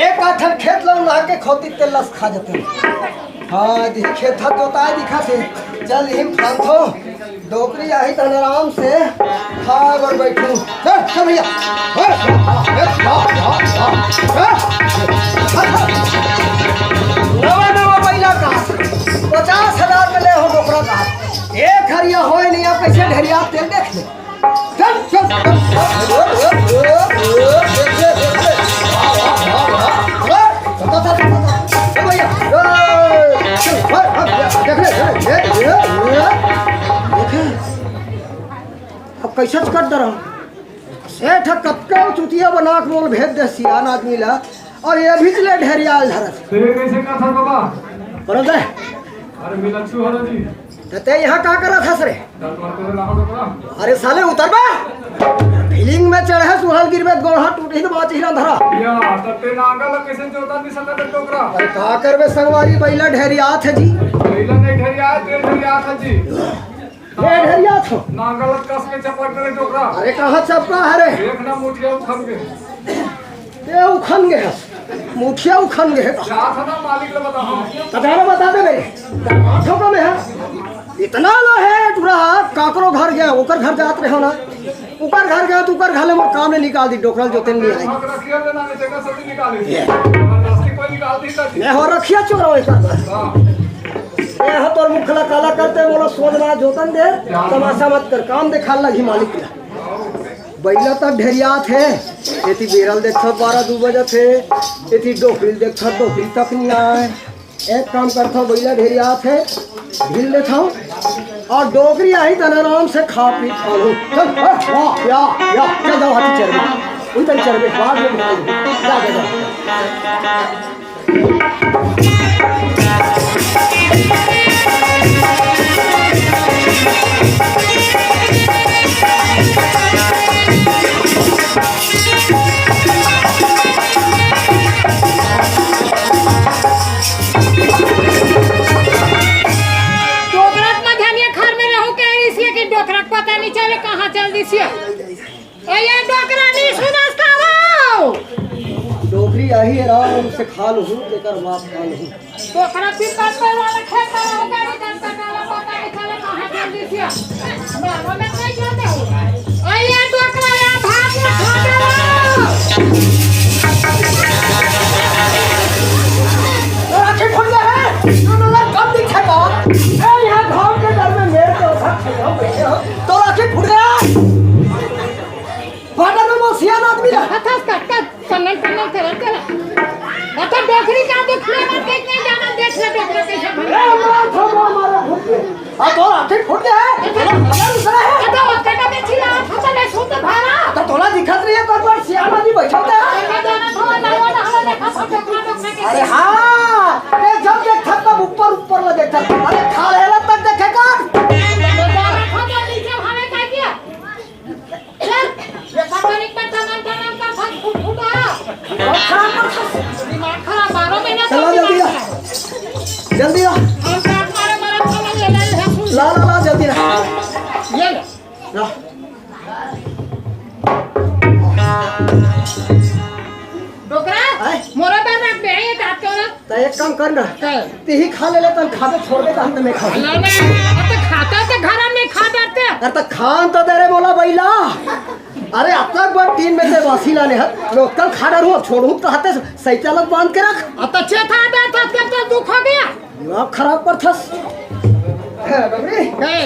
एक आठन खेत ला उन्हा के खोती तेल लस खा जते। हाँ, दिही खेत हा जोताए दिखा थे। चल, हिम फांथो। डोकरी आही तहन आराम से खा बर बैठू। चल, चल भैया। नवा नवा बइला का पचास हजार में ले हो डोकरा का। एक हरिया होय नहीं, आप कैसे ढेरिया तेल देख ले। चल, चल, चल। ए भैया, कइसे कट दरहूं? सेठ ह कतका चुतिया बना के मोला भेज दे, सियान आदमी ला, अउ ये भी ले ढेरियाल धरत। तो ये कैसे कथा बाबा? बरोबर। अरे मिलच्छू हरो जी। त तें इहां का करत हस रे? डॉक्टर तो ना हो डॉक्टर। अरे साले उतर बे। फीलिंग में चढ़े सुहल गिरबे, गोड़ हाथ टूटही त बाँचही ना धरा। या, त तें नांगर ला कैसे जोता नहीं सकत डोकरा? अरे का करबे संगवारी, बइला ढेरियात हे जी। बइला नहीं ढेरियात, तें ढेरियात हे जी। ए ढेरियात हो। नांगर ला कस के चपक दे डोकरा। अरे कहाँ चपका हे रे? देख ना मुठिया उखन के। ए उखन गे हे। मुठिया उखन गे हे। जात हे ना मालिक ला बताओ। त जाना बता दे बे। ठोका में हे। इतना लो हे टुरा, काकरो घर गे, ओकर घर जात रहे हो ना। ओकर घर गे त ओकर घर ले मोर काम ले निकाल दी, डोकरा ल जोते नहीं आय। मत रखिए लेना, नहीं देखा सभी निकाले। ये। जबरदस्ती कोई निकाल दी तो नहीं हो रखिया चोर हो एक बार। हाँ। ए ह तोर मुख ला काला करते, मोला सोच ना जोतन दे, तमाशा मत कर, काम देखा लगही मालिक ला। बइला तक ढेरियात हे, एती बेरा ल देखथव बारह दू बजत हे, एती डोकरी ल देखथव डोकरी तक नहीं आय। एक काम करथव, बइला ढेरियात हे, ढील लेथव, अउ डोकरी आही तहन आराम से खा पी खा लूं। चल, ए, वाह, या, या, चल जाओ हाथी चरबे, उही तरी चरबे, बाद में खा लूं। जा, जा, जा। डोकरा के मझनिया घर में रहूं कहे रहिस हे कि डोकरा के पता नहीं चले कहाँ चल दिस हे। ए, ये डोकरा नहीं सुनस का वो? डोकरी आही आराम से खा लूं, तेकर बाद खा लूं। डोकरा पीपल पे वाला खेत में रहूं कहे रहिस हे, पता नहीं चले कहाँ चल दिस हे। मारो में नहीं जाते हो। ए, ये डोकरा या भाग में खा दे। आंखें खुल गए हैं, तू नजर कम दिखेगा। ए, यहाँ घाम के डर में मेरे को उठा के हम बैठे हो, तो आंखें फूट गया। बाटा में वो सियान आदमी रहा। हथस का, का, टनल, टनल, टनल, टनल। मतलब डोकरी का देख ले, मत देख, नहीं जाना, देख ले डोकरा कैसे बना। ए, मार, छोड़, मार, मार, फूट गया। आ, तो आंखें फूट गया है। अरे, अरे, दूसरा है। अरे, वो कटा में छिला, खाता ले, सुन तो भारा। तो तोला दिखत नहीं है, पर, पर सियान आदमी बैठा था। अरे, जाना था, ना, ना, ना, ना, देखा था, डोकरा, डोकरा के। अरे हाँ, मैं जब देखता तब ऊपर, ऊपर में देखता। अरे, खा लेला तक देखे कर। अरे, जाना था, तो नीचे हमें क्या किया? चल, ये सब पानी का टनन टनन का फल फूट फूटा। दिमाग खराब, बारह महीना का चलो, जल्दी दिमाग आ। खराब। जल्दी आ। हम काट मारे, मारे, खाना ले ले, ले, सुन। ला, ला, ला, जल्दी ला। ये ले। ला। डोकरा, आय? मोरा बार रख दे, ये काट के ना। त एक काम कर ना, का? तेही खा ले ले, तन खाबे छोड़ दे, तहन त मैं खा। ना, ना, अब तो खाता तो घर में खा जाते। अरे त खान तो दे रे मोला बइला। अरे अब तक बर तीन में से बासी लाने हन, लोग कल खा डारू, अब छोड़ू तो हाथे से सही चालत बांध के रख। अब तो चेता आ गया था, अब तो दुख हो गया। दिमाग खराब पर थस। डोकरी। हैं।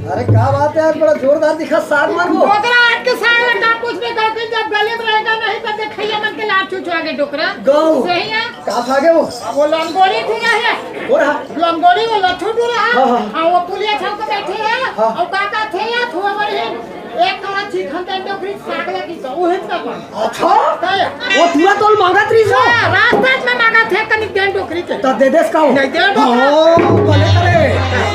अरे का बात है, आज बड़ा जोरदार दिखा, साग मार वो। डोकरा आज के साग में का कुछ में गलती, जब गले में रहेगा नहीं तो देखैया मन के लार चुचवा के डोकरा। गौ। सही है। का खा गए वो? वो लंगोड़ी टूरा है। वो रहा। लंगोड़ी वो लट्ठू टूरा है। हाँ, हाँ। हाँ, वो पुलिया छाप के बैठे हैं। हाँ। और काका थे या थुआ बड़े हैं। एक कड़ा चीज हम तो डोकरी साग लगी तो वो हित का कौन? अच्छा? तो वो टूरा तोल मांगत रही सो? हाँ, रास्ता में मांगत हे कनिक देन डोकरी के। तो दे देस का हो? नहीं दे डोकरा। हाँ, भले करे।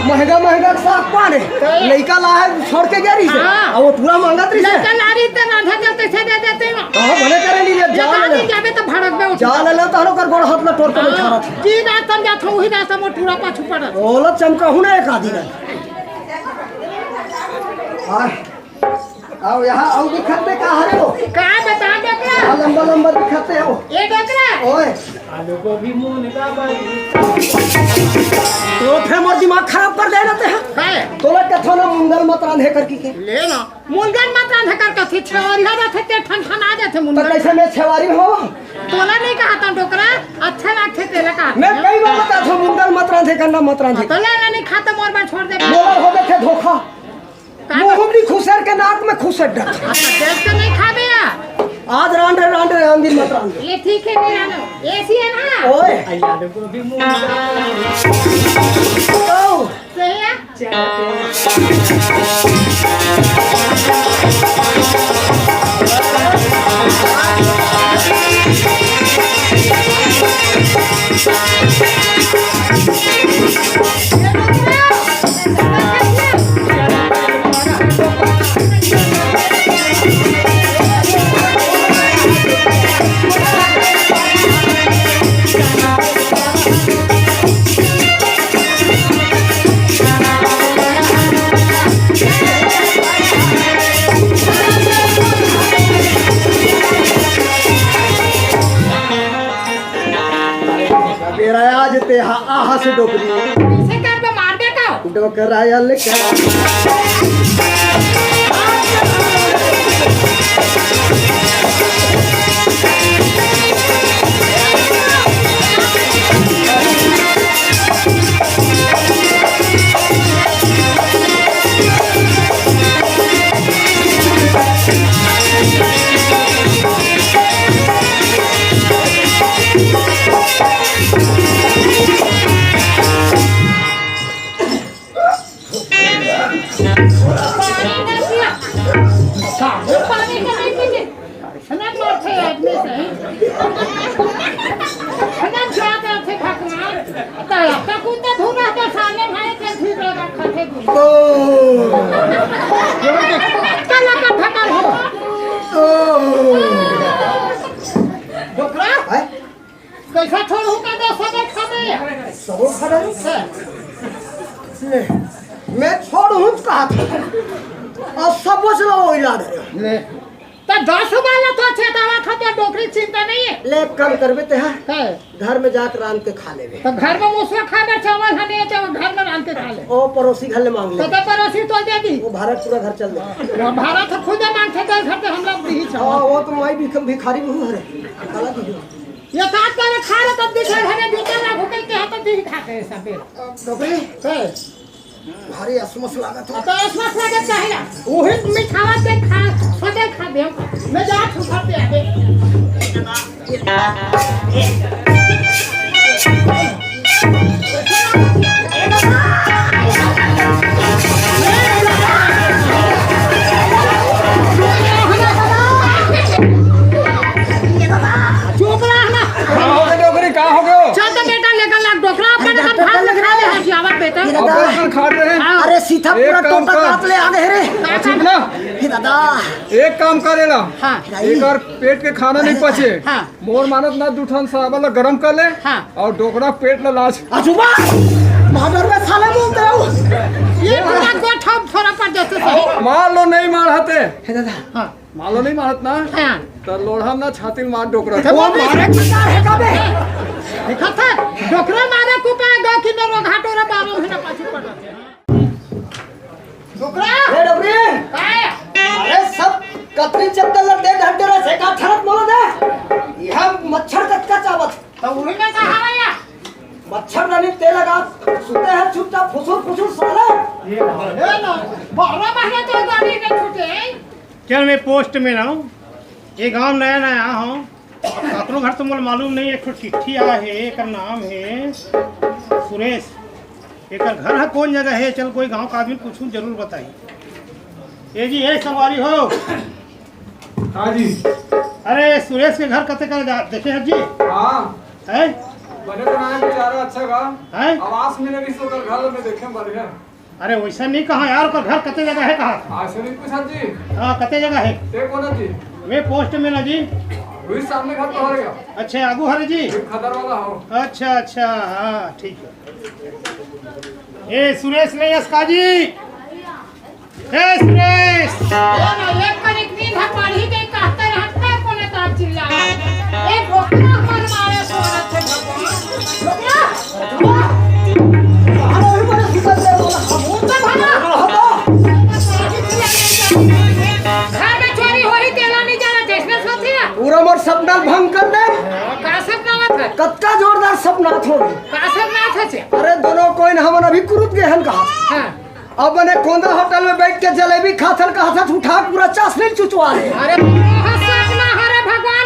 महंगा, महंगा साग पाने। तो लइका ला है, छोड़ के गया रही से। हाँ। अब वो टूरा मांगत रही से। लइका ला रही तो रांधा के कैसे दे देते हो? हाँ, भले करे नहीं, ये जा ना ले। नहीं जाबे तो भड़क में उठ। जा ले लो, तहरो कर गोड़ हाथ में तोड़ के बैठा हाँ, रहा। जी रास्ता में जाता हूँ, वही रास्ता में टूरा पाछू पड़ा। ओला चमका हूँ ना एक आधी ना। हाँ। आओ यहाँ, आओ दिखते का हरे हो? का बता डोकरा? हाँ, लंबा लंबा दिखते हो। ये डोकरा? ओए। आलू गोभी मून का बारी। तो फिर मोर दिमाग खराब कर दे रहते हैं। काहे? तोला कथो ना मुंगल मत रांधे कर की के। ले ना। मुंगल मत रांधे कर कथी छेवारी हो जाथे ते ठन ठन आ जाथे तो मुंगल। कैसे मैं छेवारी हो? तोला नहीं कहा था डोकरा, अच्छा लागथे तेला कहा। मैं कई बार बता था मुंगल मत रांधे कर ना मत रांधे। हाँ, तो ले ना नहीं खाता मोर बार छोड़ दे। मोला हो जाथे धोखा। का मुंह में खुसर के नाक में खुसर डर। अच्छा, देख के नहीं खाबे यार। आज रांड रे, रांड रे, आंधी मत रांड। ये ठीक है, नहीं आना। एसी है ना? ओए। आलू गोभी मूंगा। ओ। सही है। बेरा आज ते हा, आहा से डोकरी। कइसे करबे, मारबे का? डोकरा आयल का। पानी का नहीं पीते। इतना मारते आदमी से। इतना ज्यादा थे भगवान। तो अब तक उतना धुना तो साले भाई के ठीक लगा खाते गुरु। ओ। चला का फटल हो। ओ। डोकरा? हैं? कइसे छोड़हूं का दस हजार खाते? सबो खा रहे हैं। ले, मैं छोड़हूं कहा था। अउ सबो चला वही ला रहे हो। ले। त दस वाला तो छेदावा खाते, डोकरी चिंता नहीं है। ले, एक काम करबे ते, हाँ? है। घर में जाके रांध के खा लेबे। त घर में मुसवा खाबे, चावल हने, चावल घर में रांध के खा ले। ओ, पड़ोसी घर ले मांग ले। त पड़ोसी तो दे दी। वो भारत पूरा घर चल दे। वो भारत खुदे मांगथे, तो घर पे हम लोग भी हाँ, चावल। वो तो माई भी भिखारी बहू हरे। काला दी। ये काट कर खा रहे, तब दिखे घरे जूता ना भूखे के हाथ दी खाते हैं सब। डोकरी, है। भारी असमस लागत हो। तो असमस लागत काहे ना? वही मिठावा के खा, सदे खा दे। मैं जा छुपा पे आवे। चुप रह ना। का हो गए डोकरी, का हो गए? चल तो बेटा, लेकर लाग डोकरा, अपन अपन भात में खा ले, हर जावत बेटा। ये दादा, अपन अपन खा रहे हैं। हाँ। अरे सीधा एक पूरा काम टोटा कर। काट ले आ गए रे। चुप ना। हे दादा। एक काम करे ला। हाँ। एकर पेट के खाना नहीं पचे। हाँ। मोर मानत ना दू ठन साबल ला गरम कर ले। हाँ। और डोकरा पेट ला लाज। अजुबा! मार डरबे साले बोलते हो। ये पूरा गोठा फोड़ा पड़ जाते सही। मार लो नहीं मार हते। हे दादा। हाँ। मालो नहीं मारत ना? हाँ। त लोढ़ा ना छाती में मार डोकरा। वो मारे के तैयार है का बे? देखा था? डोकरा मारे को का दो किलो रो घाटो रे बारो महीना पाछू पड़ रहा। डोकरा? ए डोकरी! काय? अरे सब कतरी चद्दर लग दे घंटे रे से का ठरत मोला दे। यह मच्छर कतका चावत। तो उही में कहा भैया? मच्छर नहीं ते लगा, सुते हैं चुपचाप फुसुर फुसुर साले। ये ना, बारह महीने तो गाड़ी नहीं छूटे। चल, मैं पोस्ट में ना हूँ, ये गांव नया नया हूँ, काकरो घर तो मोला मालूम नहीं। एक ठो चिट्ठी आया है, एकर नाम है सुरेश। एकर घर है कौन जगह है? चल, कोई गांव का आदमी पूछूं, जरूर बताई। ए जी, ए संगवारी हो। हाँ जी। अरे, सुरेश के घर कते कर जा, देखे हर जी? हाँ। हैं? बने तो नाम बेचारा अच्छा का। हैं? आवास में नहीं, सो कर घर में देखे बढ़िया। अरे, वैसा नहीं कहा यार, ओकर घर कते जगह है कहा? हाँ, सुनील प्रसाद जी। हाँ, कते जगह है? ते कौन है जी? वे पोस्ट में ना जी। वही सामने घर तो हरेगा। अच्छा, आगू हरे जी? वही खदर वाला हो। अच्छा, अच्छा, हाँ, ठीक है। ए, सुरेश नहीं, असका जी। ए, सुरेश। ए, ना, एक पर एक दिन हम पढ़ी के कहते रहते, कोने तार चिल्ला। ए, भोकरा मन मारे सोरत है भगवान। भोकरा। घर में चोरी होही तेला नहीं जाना, जैसने सोचे। पूरा मोर सपना भंग कर दे। का सपना आवत है? कतका जोरदार सपना थो। का सपना आवत है? अरे दोनों कोई न हमन अभी कुरुत गए हन कहा। हाँ। अब बने कोंदा होटल में बैठ के जलेबी खाथन कहा था, उठा पूरा चासनी चुचवा ले। अरे सपना हरे भगवान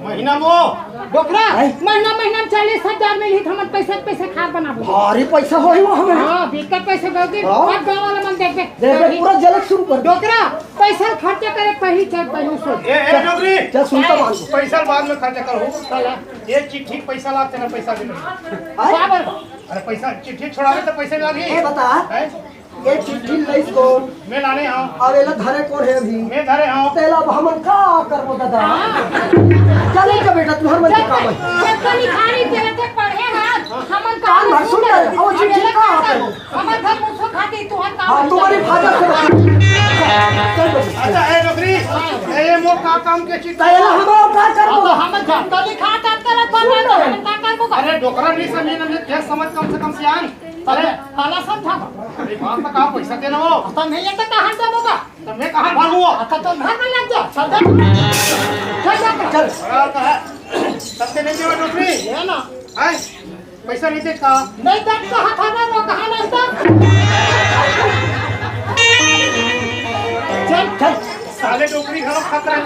महीना मो डोकरा, हैं? महीना, महीना में चालीस हजार मिलही, त हमन पैसा, पैसा खार बनाबो। भारी पैसा होही वो हमन। हाँ, बिकट पैसा दे दे। हाँ। अब गाँव वाला मन देख दे। देख दे, पूरा जलक शुरू कर दे। डोकरा, पैसा खर्चा करे, पही चल, पही सो। ए, ए, डोकरी। चल, सुनता मान। पैसा बाद में खर्चा करो। चला। ये चिट्ठी पैसा ला, तेरा पैसा दे। हैं? बराबर। अरे, पैसा, चिट्ठी छोड़ावे त पैसा लागी। ए, बता। हैं? ए चिट्ठी लइस को। मैं लाने हँव। अब एला धरे कोन हे अभी? मैं धरे हँव। तेला अब हमन का करबो दादा? हाँ। चले जा बेटा, तुँहर मन के काम हे। जब तो लिखानी तेरे से पढ़े ना, हमन का कान भर सुन ले, अब चिट्ठी का करबो? हमर घर मुसो खाती तुँहर काम हाँ, हे। तुम्हारी भाषा से बता। चल बेटा। अच्छा, ए डोकरी, ए, ये मोर का काम के चिट्ठी? तेला हम का करबो? अब हमन जब तो लिखा, तब तो सुन ले। हमन का करबो? अरे डोकरा नहीं समझे ना, मैं क्या समझ कम से कम सियान। अरे, काला समझा। अरे, बाप का कहाँ पैसा देना हो? तो नहीं है तो कहाँ देबो का? तो मैं कहाँ भागू हो? तो, तो घर में लग जा, चल जा। चल जा। चल। बड़ा तो है। सबके नहीं देवा डोकरी? ये ना। हैं? पैसा नहीं दे का? नहीं दे का, हाथ में वो कहाँ नहीं दे? चल, चल। साले डोकरी घरो खतरा के।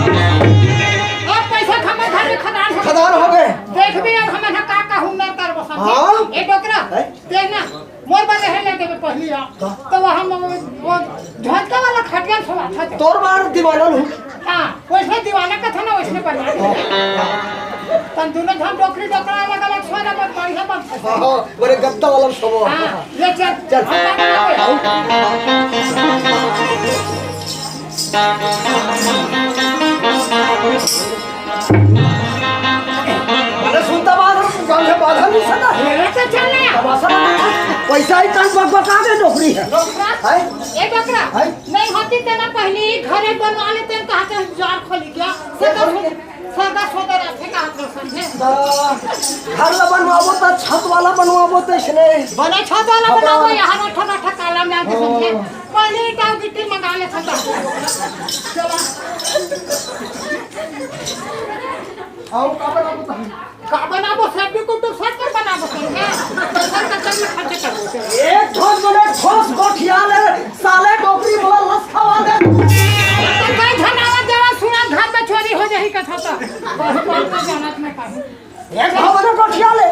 अब पैसा खमा घर में खदान हो। खदान हो गए। देख भी अब हमें ना का का हुनर करबो सब। हाँ। ए डोकरा, हैं? ते ना, मोर बारे है ले देबे पहली आ। का? तो वहाँ में वो, वो झटका वाला खटिया सोवा था तो। तोर बार दीवाना हूँ। हाँ, वैसे दीवाना का था ना, वैसे बना। हाँ। तन दोनों हम डोकरी डोकरा अलग-अलग सोना पर बढ़िया बात है। हाँ, हाँ, बोले गद्दा वाला सोवा। हाँ, ले चल। चल। हम बात करेंगे। आओ। अरे सुनता बात, हम गाँव से बाधा नहीं सका। मेरे से चल रहा। तमाशा ना कर। पैसा ही तन बकबका के डोकरी है। डोकरा? हैं? ए डोकरा? हैं? नहीं होती तेना पहली घरे बनवा लेते हैं, कहा थे जार खोली क्या? सदा सदा सदा रहते कहा थे समझे? हाँ, घर ला बनवाबो त छत वाला बनवाबो त इसने। बने छत वाला बनाबो, यहाँ रोठा रोठा काला में आके समझे। हाँ। पहले ईटा गिट्टी मंगा ले सकता। चला। आओ, का बनाबो तहन? का बनाबो? सब भी कुटुम सब कर बनाबो तहन। सब कर कर खर्च करबो। एक ठोस बने ठोस गोठिया ले, साले डोकरी बोला लस खवा दे। तो कई झन आवा जावा सुना घर में चोरी हो जाही कथा तो। बहुत बहुत जानत में पाहू। एक भवन कोठिया ले।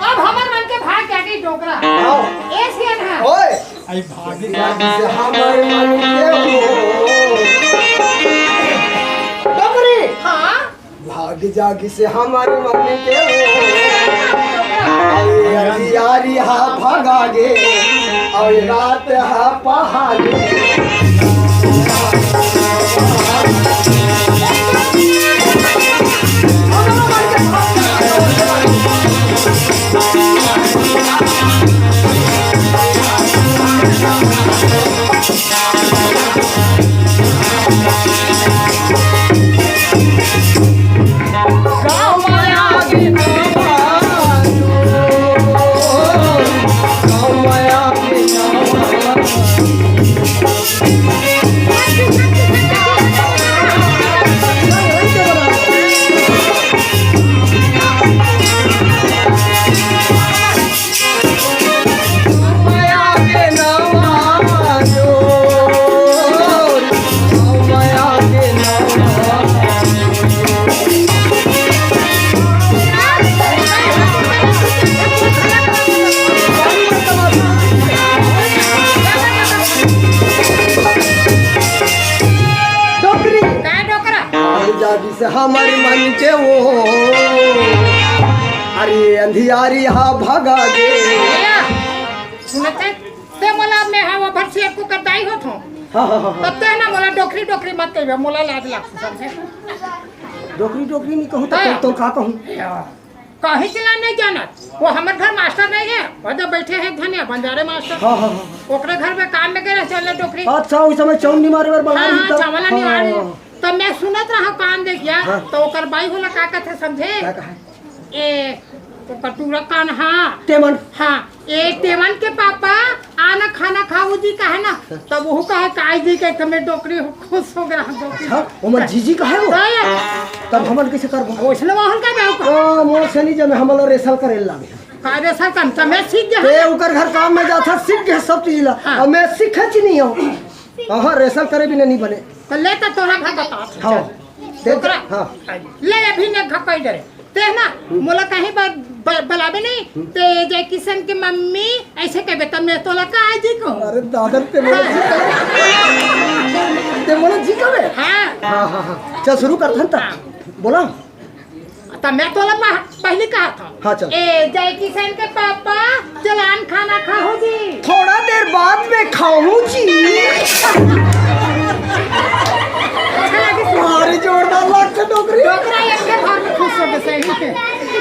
अब हमर मन के भाग जागे डोकरा। आओ। ए सियन है। ओए। आई भागी जागी से हमर मन के हो। डोकरी। हाँ। भागी जागी से हमर मन के हो। आई अंधियारी हा भागा गे। अउ रात ह पहाड़ी। डोकरी। का डोकरा? भाग जागी से हमर मन के वो। अरे अंधियारी हा भागा गे। भैया, सुनत है? ते मोला में हा वो भर से एको कर दाई होत हो। हाँ, हाँ, हाँ, हाँ। तब ते ना मोला डोकरी, डोकरी मत कहिबे, मोला लाज लागथे, समझे? डोकरी, डोकरी नहीं कहूँ तो हाँ। तो का कहूँ? या। कहीं चला नहीं जानत। वो हमर घर मास्टर नहीं है, वो तो बैठे हैं धनिया बंजारे मास्टर। हाँ, हाँ, हाँ। ओकरे घर में काम में गए रहे, चल ले डोकरी। अच्छा, उस समय चौंडी मारे बर हाँ, बंगाली हाँ, तब। चावला नहीं हाँ, मारे। हाँ। तब मैं सुनत रहा कान दे गया, हाँ। तो ओकर बाई होला का कथे समझे? का कहे? ए, ओकर टूरा कान, हाँ। तेमन। हाँ, ए, तेमन के पापा, आना खाना खाऊ जी कहे ना, तब वो कहे, "काई जी के तुम्हें डोकरी हो, खुश हो गया, डोकरी।" अच्छा, ओमन जीजी कहे वो? तो ये तब हमन कैसे करबो? ओसने वाहन का जाओ का? ओ, मोर से नहीं जमे, हमला रेसल करे लागे। का रे सर, काम तो मैं सीख गया। ते उकर घर काम में जाथा, सीख गया सब चीज ला। हाँ। अब मैं सीखे च नहीं हूँ। हाँ, रेसल करे बिना नहीं बने। तो ले तो तोरा घर बता। हाँ। ते ओकरा? हाँ। ले अभी ने घपाई डरे। ते ना, मोला कहीं ब-, ब-, बलाबे नहीं। ते जय किशन के मम्मी ऐसे कहबे, तब मैं तोला का आजी कहूँ। अरे दादा, ते मोला जी कहबे। ते मोला जी कहबे? हाँ। हाँ, हाँ, हाँ। चल, शुरू करथन त। हाँ। बोला। त मैं तोला पह-, पहली कहा था। हाँ, चल। ए, जय किशन के पापा, चलान खाना खाहू जी। थोड़ा देर बाद में खाहू जी। अच्छा लगी। अरे जोरदार, लाग के डोकरी। डोकरा एक के घर में खुश हो गए, सही में।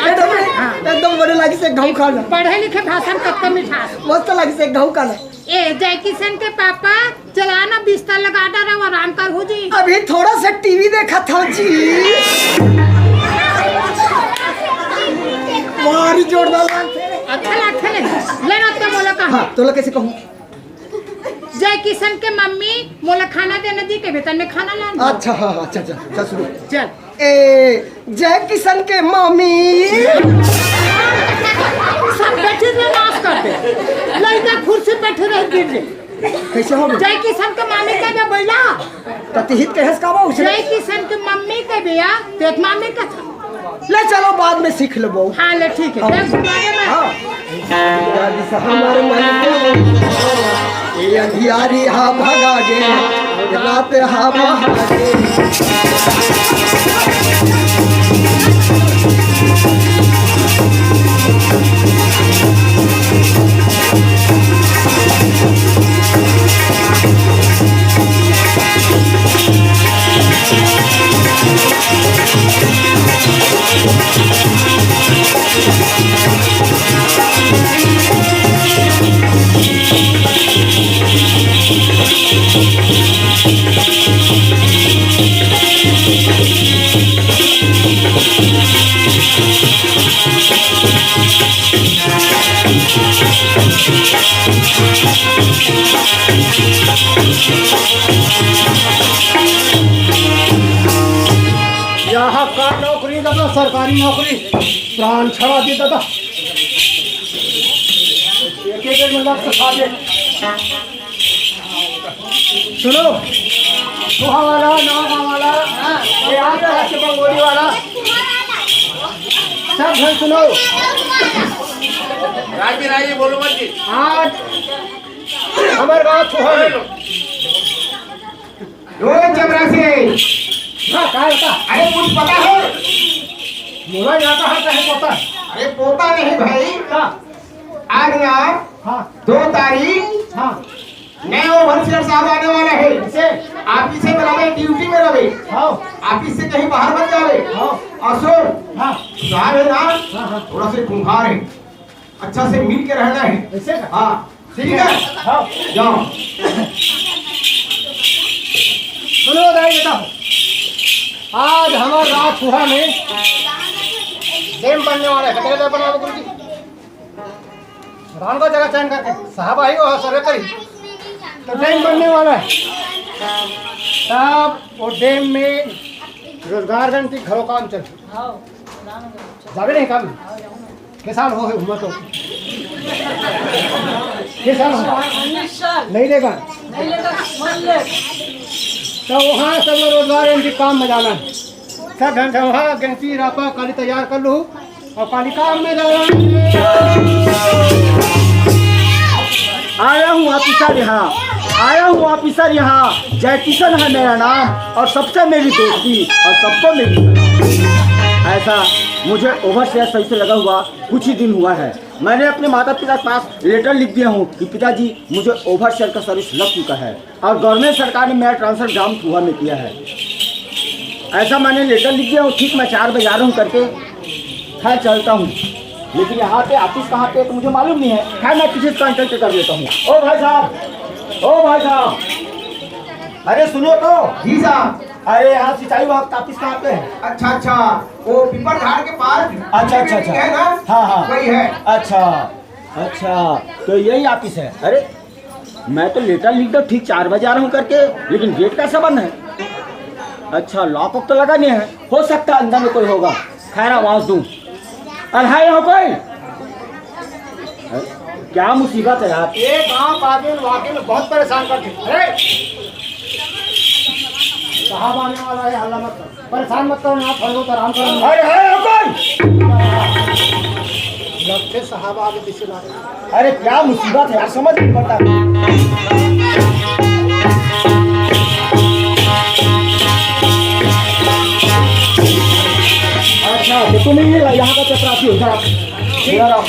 एकदम, हाँ। एकदम बड़े लागी से घाव खाना। पढ़े लिखे भाषण कब तक मिठास। मस्त लागी से घाव खाना। ए, जय किशन के पापा, चला ना बिस्तर लगा डारा, आराम करहू जी। अभी थोड़ा सा टीवी देखा था जी। भारी जोरदार लागथे। अच्छा लागथे ले। ले ना तो बोला कहा। हाँ, तोला कैसे कहूँ? जय किशन के मम्मी, मोला खाना देना जी, के वेतन में खाना लाना। अच्छा, हाँ, हाँ, अच्छा, अच्छा, अच्छा, शुरू। चल। ए, जय किशन के मामी। सब बैठे थे, नाश कर दे। लड़का कुर्सी बैठे रह गिर दे। कैसे हो? जय किशन के मामी के बे बैला। त तिहित कहेस का बा उसे? जय किशन के मम्मी के बे या, ते मामी का था। ले चलो, बाद में सीख लेबो। हाँ, ले, ठीक है। हाँ। ले, सुना दे ना। हाँ। याद से हमर मन के ये अंधियारी हा भगा गे, रात हा बहा गे। यहाँ का नौकरी दादा, सरकारी नौकरी, प्राण छड़ा दी दादा। एक एक मिनट से खा दे। सुनो, सुहा वाला, नागा वाला, ये आप तरह के बंगोली वाला, सब झन सुनो। राजी, राजी, बोलो मत जी। आज हमर गांव सुहा में। रोज जब रखे। हाँ, का होता? अरे, कुछ पता है? मोला जाता है, चाहे पता है। अरे, पोता नहीं भाई। का? आज ना, हाँ। दो तारीख, हाँ। नए ओवरसियर साहब आने वाला है। कैसे? ऑफिस में रहे, ड्यूटी में रहे। हाँ। ऑफिस से कहीं बाहर मत जावे। हाँ। और सुन, हाँ। साहब है ना, हाँ, हाँ। थोड़ा से खूंखार है, अच्छा से मिल के रहना है। ऐसे का? हाँ। ठीक है? हाँ। जाओ। सुनो दाई बेटा, आज हमारे राजपुरा में डैम बनने वाला है। कितने डैम बनावे गुरु जी? राम का जगह चयन करके साहब आई हो सर्वे करी, तो डैम बनने वाला है। तब वो डैम में रोजगार गारंटी घरों काम चल, जावे नहीं काम। किसान हो, हो तो किसान हो। नहीं देगा। तो वहाँ सब रोजगार गारंटी काम में जाना है। सब ढंग से वहाँ गैंती रापा काली तैयार कर लो। और काली काम में जाना। आया हूँ ऑफिसर यहाँ, आया हूँ ऑफिसर यहाँ। जय किशन है मेरा नाम और सबसे मेरी दोस्ती और सबको मेरी सलाम। ऐसा मुझे ओवरसियर सही से लगा हुआ कुछ ही दिन हुआ है। मैंने अपने माता पिता के पास लेटर लिख दिया हूँ कि पिताजी, मुझे ओवरसियर का सर्विस लग चुका है और गवर्नमेंट सरकार ने मेरा ट्रांसफर ग्राम फुहा में किया है। ऐसा मैंने लेटर लिख दिया हूँ, ठीक मैं चार बजे आ रहा हूँ करके। खैर, चलता हूँ, लेकिन यहाँ पे ऑफिस कहाँ पे है तो मुझे मालूम नहीं है। खैर, मैं किसी से कॉन्टेक्ट कर लेता हूँ। ओ भाई साहब, ओ भाई साहब, अरे सुनो तो। जी साहब। अरे, यहाँ सिंचाई विभाग का ऑफिस कहाँ पे है? अच्छा, अच्छा, वो पीपर झाड़ के पास। अच्छा, अच्छा, अच्छा। है ना? हाँ, हाँ। वही है। अच्छा, अच्छा, तो यही ऑफिस है। अरे, मैं तो लेटर लिख दो, ठीक चार बजे आ रहा हूँ करके, लेकिन गेट कैसे बंद है? अच्छा, लॉक वॉक तो लगा नहीं है, हो सकता है अंदर में कोई होगा। खैर, आवाज दूँ। अरे, है यहाँ कोई? क्या मुसीबत है यार। ये गांव का आदमी वाकई में बहुत परेशान करते हैं। अरे, साहब आने वाला है, हल्ला मत करो, परेशान मत करो ना, थोड़ा बहुत आराम करो। अरे, अरे, रुको। लगते साहब आगे पीछे ना। अरे, क्या मुसीबत है यार, समझ नहीं पड़ता। अच्छा, तो तुम ही ये यहाँ का चपरासी हो, इधर आओ। इधर आओ।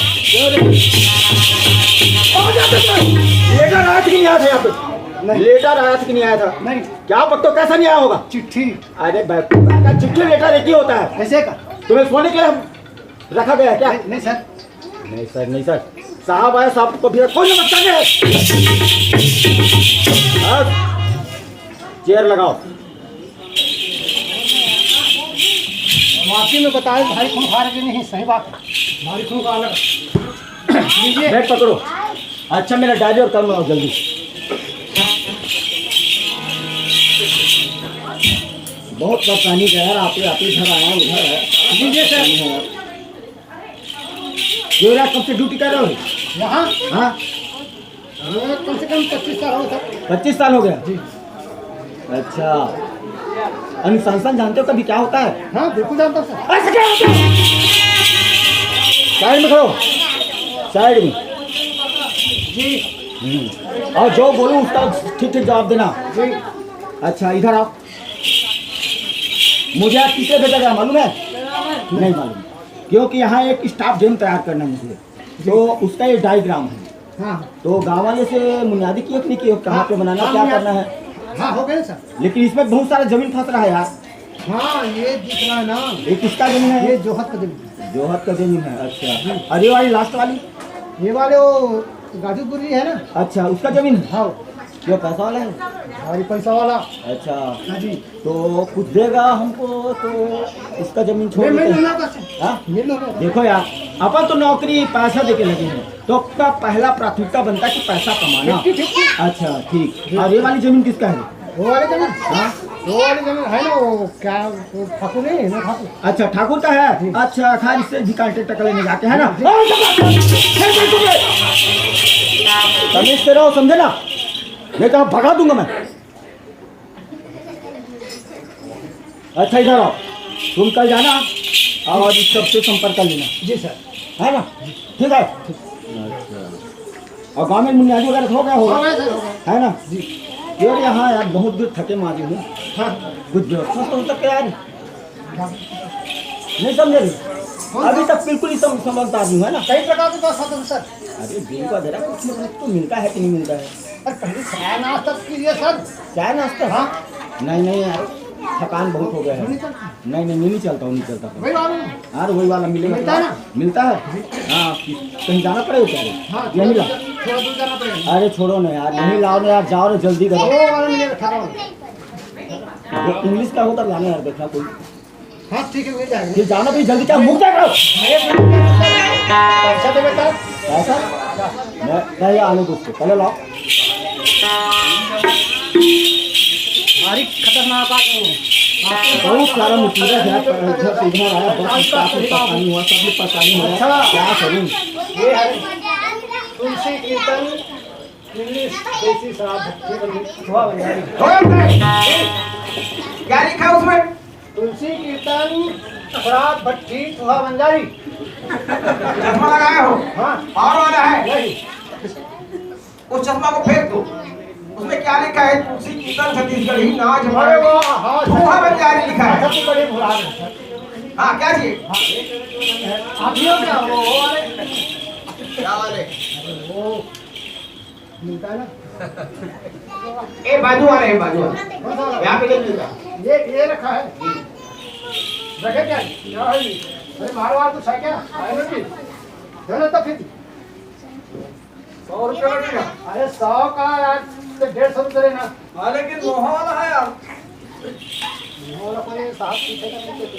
लेटर आया था कि नहीं आया था यहाँ पे? नहीं। लेटर आया था कि नहीं आया था? नहीं। क्या पत्तो, कैसा नहीं आया होगा? चिट्ठी। अरे बेवकूफ, का चिट्ठी लेटर एक ही होता है। ऐसे का? तुम्हें सोने के लिए रखा गया है क्या? नहीं, नहीं सर। नहीं सर, नहीं सर। साहब आए, साहब को भी कोई मत करने। हाँ? चेयर लगाओ। वाकई में बताए, भाई खूंखार के नहीं, सही बात है। भाई खूंखार। लीजिए। बैग पकड़ो। अच्छा, मेरा डायरी और कलम लाओ जल्दी। बहुत परेशानी का यार, आप ही, आप ही घर आया, उधर है। लीजिए सर। परेशानी है यार। ये रहा, कब से ड्यूटी कर रहे हो? यहाँ? हाँ। ये कम से कम पच्चीस साल हो गए सर। पच्चीस साल हो गया? जी। अच्छा, अनुशंसन जानते हो कभी क्या होता है? हाँ, बिल्कुल जानता हूँ सर। ऐसे क्या होता है? साइड में खड़ो, साइड में। जी। हम्म। और जो बोलूँ उसका ठीक ठीक जवाब देना। जी। अच्छा, इधर आओ। मुझे आज किसने भेजा गया मालूम है? नहीं मालूम, क्योंकि यहाँ एक स्टाफ डेम तैयार करना है मुझे, तो उसका ये डायग्राम है। हाँ। तो गाँव वाले से मुनियादी किए कि नहीं किए, कहाँ पे बनाना, हाँ, क्या करना है? हाँ, हो गए सर। लेकिन इसमें बहुत सारा जमीन फंस रहा है यार। हाँ, ये दिख रहा है ना। ये किसका जमीन है? ये जोहत का जमीन है। जोहत का जमीन है, अच्छा। और ये वाली लास्ट वाली? ये वाले वो गाजीपुर जी है ना। अच्छा, उसका जमीन है? हाँ। ये पैसा वाला है? भारी पैसा वाला। अच्छा। हाँ जी। तो कुछ देगा हमको, तो इसका जमीन छोड़ देते हैं। हाँ? देखो यार, अपन तो नौकरी पैसा देके लगे हैं, तो अपना पहला प्राथमिकता बनता है कि पैसा कमाना। अच्छा, ठीक। और ये वाली जमीन किसका है? वो वाली जमीन? हाँ। वो वाली जमीन है ना, वो क्या, वो ठाकुर नहीं है ना, ठाकुर। अच्छा, ठाकुर का है। अच्छा, खाली से भी कॉन्ट्रैक्ट कर लेने जाते हैं ना। तमीज से रहो, समझे ना? नहीं तो भगा दूंगा मैं। अच्छा, इधर आओ, तुम कल जाना और इस सबसे संपर्क कर लेना। जी सर। है ना? ठीक है। अच्छा। और गाँव में मुनियादी वगैरह हो गया होगा? हो गया सर, हो गया। है ना? जी। क्योंकि यहाँ यार बहुत दूर थके मारे हूँ। हाँ। कुछ व्यवस्था तो हो सकता है यार। नहीं समझे? अभी तक बिल्कुल ही सम-, समझदार नहीं है ना। कई प्रकार के व्यवस्था तो सर। अरे दिन का जरा कुछ मतलब तो मिलता है कि नहीं मिलता है? अरे पहले चाय नाश्ता तो कीजिए सर। चाय नाश्ता? हाँ। नहीं नहीं यार, थकान बहुत हो गया है। नहीं चलता। नहीं नहीं, नहीं चलता हूँ, नहीं चलता हूँ। वही वाला। यार वही वाला मिलेगा मिलता है ना? मिलता है। हाँ। कहीं जाना पड़ेगा क्या? हाँ, यहीं ला। थोड़ा दूर जाना पड़ेगा। अरे छोड़ो ना यार, यहीं लाओ ना यार, जाओ ना, जल्दी करो। वो वाला मिलेगा, अठारह वाला। वो इंग्लिश का होता लाना यार, देखना कोई। हाँ ठीक है, मिल जाएगा। ये जाना भी जल्दी, क्या मुक जाएगा? पैसा दे बेटा। पैसा? मैं पहले आने दो उसको, पहले लाओ। भारी खतरनाक आदमी है। बहुत सारा मुसीबत है, पर घर से इधर आया, बहुत परेशानी हुआ, सब लोग परेशानी हुआ। अच्छा। क्या करूँ? ये है तुलसी कीर्तन, इंग्लिश, देसी शराब, भट्टी बन गई, धुआं बन गई। क्या लिखा उसमें? तुलसी कीर्तन, शराब भट्टी, चूहा बंजारी। चश्मा लगाए हो? हाँ। पावर वाला है? नहीं। उस चश्मा को फेंक दो। उसमें क्या लिखा है? तुलसी कीर्तन, छत्तीसगढ़ी नाच, अरे वाह, हाँ, चूहा बंजारी लिखा है। अच्छा, तू बड़े भुला गए। हाँ, क्या चाहिए? आप ही हो क्या? वो, वो वाले? क्या वाले? वो मिलता है ना? ए, बाजू वाले हैं, बाजू वाले। कौन सा वाला? यहाँ पे नहीं मिलता। ये, ये रखा है। रखे क्या? क्या है ये? अरे, मारवाड़ कुछ है क्या? है ना जी? चलो तो फिर। सौ रुपये का नहीं है? अरे, सौ का यार, तो डेढ़ सौ रुपये लेना। हाँ, लेकिन मोहा वाला है यार। मोहा वाला कोई साहब पीछे का नहीं देते।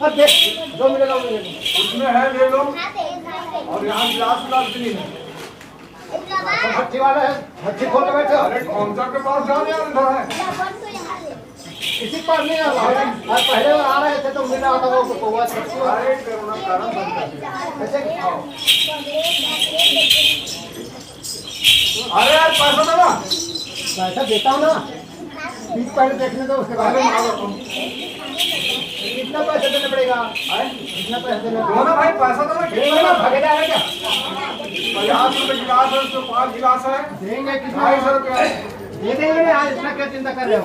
अब देख, जो मिलेगा वो ले लो। उसमें है, ले लो। और यहाँ गिलास विलास भी नहीं है। भट्टी वाला है, भट्टी खोल के बैठे हो। अरे, कौन सा के पास जाओ यार, इधर है। किसी के पास नहीं आ रहा है। और पहले वो आ रहे थे तो मिल रहा था वो कौवा, छुट्टी वाला। ऐसे अरे यार, पैसा दो ना। पैसा देता हूँ ना, पीठ पहले देखने दो, उसके बाद। कितना पैसा देना पड़ेगा? हैं? कितना पैसा देना पड़ेगा? दो ना भाई, पैसा दो ना। देंगे ना, भागेगा है क्या? पचास रुपए गिलास है, उसमें पाँच गिलास है। देंगे कितना? ढाई सौ रुपया। दे देंगे ना, आज इतना क्या चिंता कर रहे हो?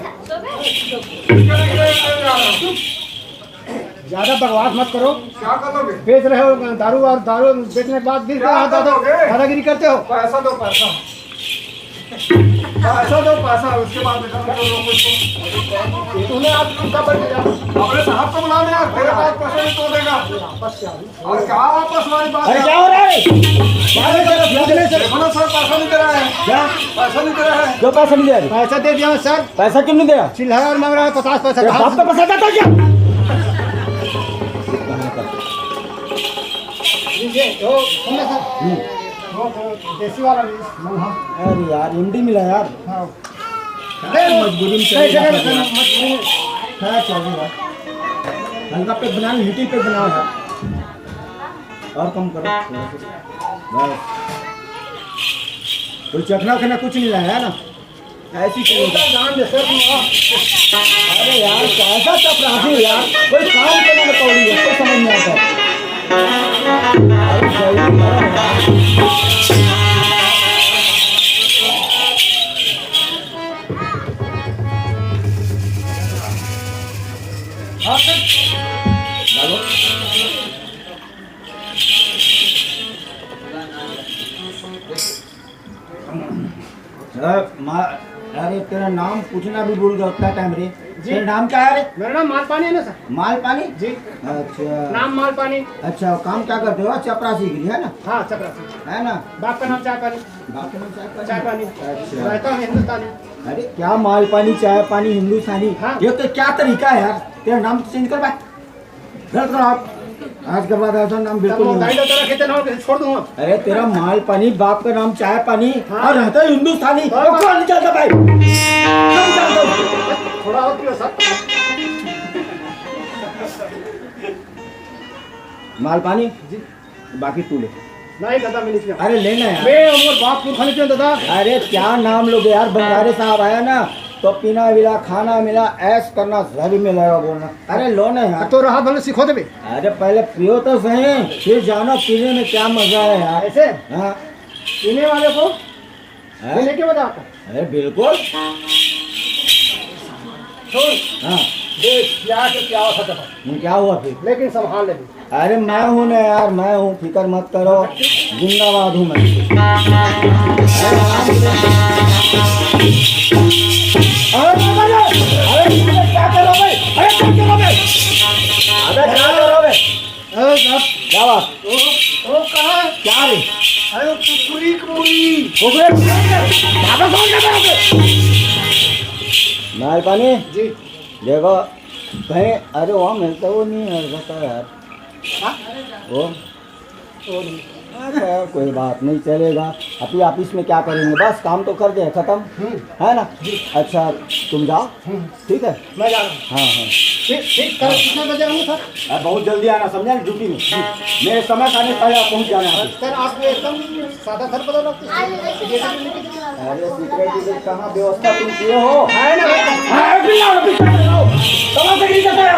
ज्यादा बकवास मत करो। क्या करोगे? बेच रहे हो दारू, और दारू बेचने के बाद भी क्या दादा, करोगे? दादागिरी करते हो। पैसा दो, पैसा। पैसा दो, पैसा, उसके बाद बेटा, मैं लोगों को। तूने आप कितना बढ़ गया? अपने साहब को बुला ले यार, तेरे पास पैसा नहीं तो देगा। वापस क्या? और क्या वापस वाली बात अरे है? क्या हो रहा है? क्या हो रहा है? पूछने से देखो ना सर, पैसा नहीं दे रहा है। क्या? पैसा नहीं दे रहा है। क्यों पैसा नहीं दे रहा? पैसा दे दिया मैं सर। पैसा क्यों नहीं दे रहा? चिल्ला और मांग रहा है पचास पैसा। तेरे बाप का पैसा देता क्या? ये, वो, सुन ना सर। हम्म। वो, वो देसी वाला भी। अरे यार, एमडी मिला यार। हाँ। अरे मजबूरी में चलेगा। मजबूरी में। हाँ, चलेगा। हल्का पे बनाओ, लिटिल पे बनाओ यार। और कम करो। बस। कोई चखना उखना कुछ नहीं लाया है ना? ऐसी क्यों? जान दे सर, तुम आओ। अरे यार, कैसा चपरासी हो यार? कोई काम करने में कौड़ी है, कोई समझ नहीं आता। अरे सही में यार। हाँ सर। डालो। अरे, मा-, अरे, तेरा नाम पूछना भी भूल गया उतना टाइम रे। जी। तेरा नाम क्या है रे? मेरा नाम मालपानी है ना सर। मालपानी? जी। अच्छा। नाम मालपानी। अच्छा, काम क्या करते हो? चपरासी के लिए, है ना? हाँ, चपरासी। है ना? बाप का नाम चाय पानी। बाप का नाम चाय पानी? चाय पानी। अच्छा। रहता हूँ हिंदुस्तानी। अरे, क्या मालपानी, चाय पानी, हिंदुस्तानी? हाँ। ये तो क्या तरीका है यार? तेरा नाम तो चेंज कर भाई। गलत करो आप। आज के बाद ऐसा नाम बिल्कुल नहीं। दाई दादा रखे थे ना, छोड़ दूंगा। अरे, तेरा मालपानी, बाप का नाम चाय पानी, हाँ। और रहता है हिंदुस्तानी। हाँ। वो कौन नहीं जानता भाई? नहीं जानता। थोड़ा और पियो सर। मालपानी? जी। बाकी तू ले। नहीं दादा, मैं नहीं पीऊँ। अरे, लेना यार। मैं और बाप पुरखा नहीं पीऊँ दादा। अरे, क्या नाम लोगे यार, बंजारे साहब आया ना, तो पीना मिला, खाना मिला, ऐश करना सभी मिलेगा बोलना। अरे, लो ना यार। तो रहा भले सिखो देबे। अरे, पहले पियो तो सही, फिर जानो पीने में क्या मजा है यार। ऐसे? हाँ। पीने वाले को हैं? ये लेके बता। अरे, बिल्कुल। सुन। हाँ। देख, क्या के क्या खत्म है। हम्म, क्या हुआ फिर? लेकिन संभाल ले। अरे, मैं हूँ ना यार, मैं हूँ, फिक्र मत करो, जिंदाबाद हूँ मैं। अरे, अरे, अरे, अरे, क्या कर रहा हूँ मैं? अरे, क्या कर रहा हूँ मैं? अबे, क्या कर रहा हूँ मैं? अरे साहब। क्या बात? ओ, ओ, कहाँ है? क्या रे? अरे, कुकुरी, कुकुरी। कुकुरी, कुकुरी। ज्यादा समझ में आ रहा है। मालपानी? जी। देखो, कहीं, अरे, वहाँ मिलता वो नहीं है, रहता यार। हाँ? वो? वो नहीं। अच्छा, कोई बात नहीं, चलेगा। अभी ऑफिस में क्या करेंगे, बस काम तो कर दे, खत्म। हम्म। है ना? जी। अच्छा, तुम जाओ। हम्म। ठीक है? मैं जा रहा हूँ। हाँ, हाँ। ठीक, ठीक, कल हाँ। कितने बजे आऊँ सर? अरे, बहुत जल्दी आना, समझा ना, ड्यूटी में। मेरे समय से आने से पहले आप पहुँच जाना है। सर, आप एकदम सादा सर बदल रखते हैं। अरे, सिक्योरिटी के कहाँ व्यवस्था तुम किए हो? है ना? हाँ, अभी लाओ, अभी लाओ। कहाँ से गिर जाता है?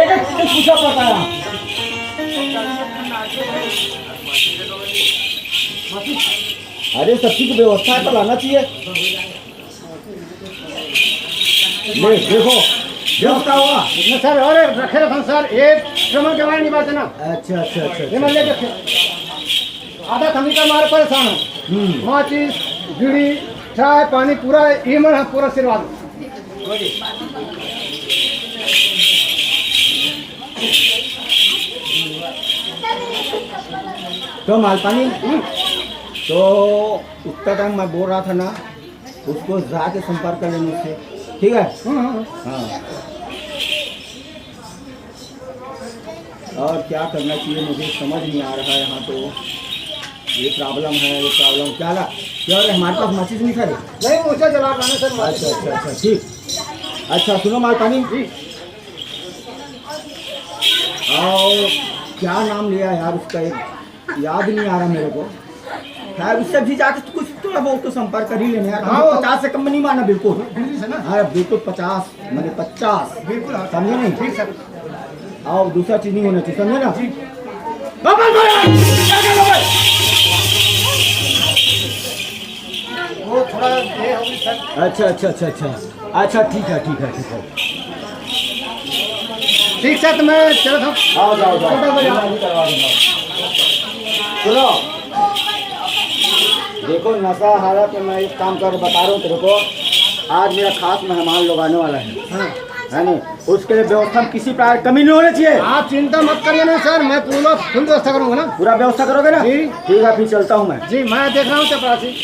एक एक चीज पूछा पड़ता है। अरे, सब चीज की व्यवस्था है तो लाना चाहिए। ले, देखो, व्यवस्था हुआ। नहीं सर, अरे रखे रखो सर, एक श्रमण के बारे में बात है ना। अच्छा, अच्छा, अच्छा, ये अच्छा। मैं लेके आधा खमीर का मारे परेशान हूँ। हम्म। माचिस, बीड़ी, चाय, पानी, पूरा ये मन है, पूरा आशीर्वाद। तो मालपानी, हम्म। तो उतना टाइम मैं बोल रहा था ना, उसको जाके संपर्क कर लेना उससे, ठीक है? हम्म, हम्म। हाँ। और क्या करना चाहिए, मुझे समझ नहीं आ रहा है। यहाँ तो ये प्रॉब्लम है, ये प्रॉब्लम क्या ला, क्या रे, हमारे पास माचिस नहीं था रे? नहीं, मुझे जला रहा है सर, माचिस। अच्छा, अच्छा, अच्छा, ठीक। अच्छा, सुनो माल पानी जी। और क्या नाम लिया यार उसका, एक याद नहीं आ रहा मेरे को। खैर, उससे भी जाके कुछ थोड़ा बहुत तो संपर्क कर ही लेना यार। हाँ। पचास से कम में नहीं मारना बिल्कुल। दिल्ली से ना? हाँ, बिल्कुल पचास, मतलब पचास। बिल्कुल, हाँ। समझे नहीं? ठीक सर। और दूसरा चीज नहीं होना चाहिए, समझे ना? जी। बाबा, बाबा, क्या कर रहे हो भाई? वो थोड़ा ये हो गई सर। अच्छा, अच्छा, अच्छा, अच्छा। अच्छा, ठीक है, ठीक है, ठीक है। ठीक सर, तो मैं चलत हूँ। आओ, जाओ, जाओ। छोटा भाई, आओ। सुनो, देखो, नशा हालत में मैं एक काम कर बता रहा हूँ तेरे को। आज मेरा खास मेहमान लोग आने वाला है, हाँ। है नहीं? उसके लिए व्यवस्था में किसी प्रकार कमी नहीं होनी चाहिए। आप चिंता मत करिए ना सर, मैं पूरा फुल व्यवस्था करूँगा ना। पूरा व्यवस्था करोगे ना? जी। ठीक है, फिर चलता हूँ मैं। जी, मैं देख रहा हूँ चपरासी।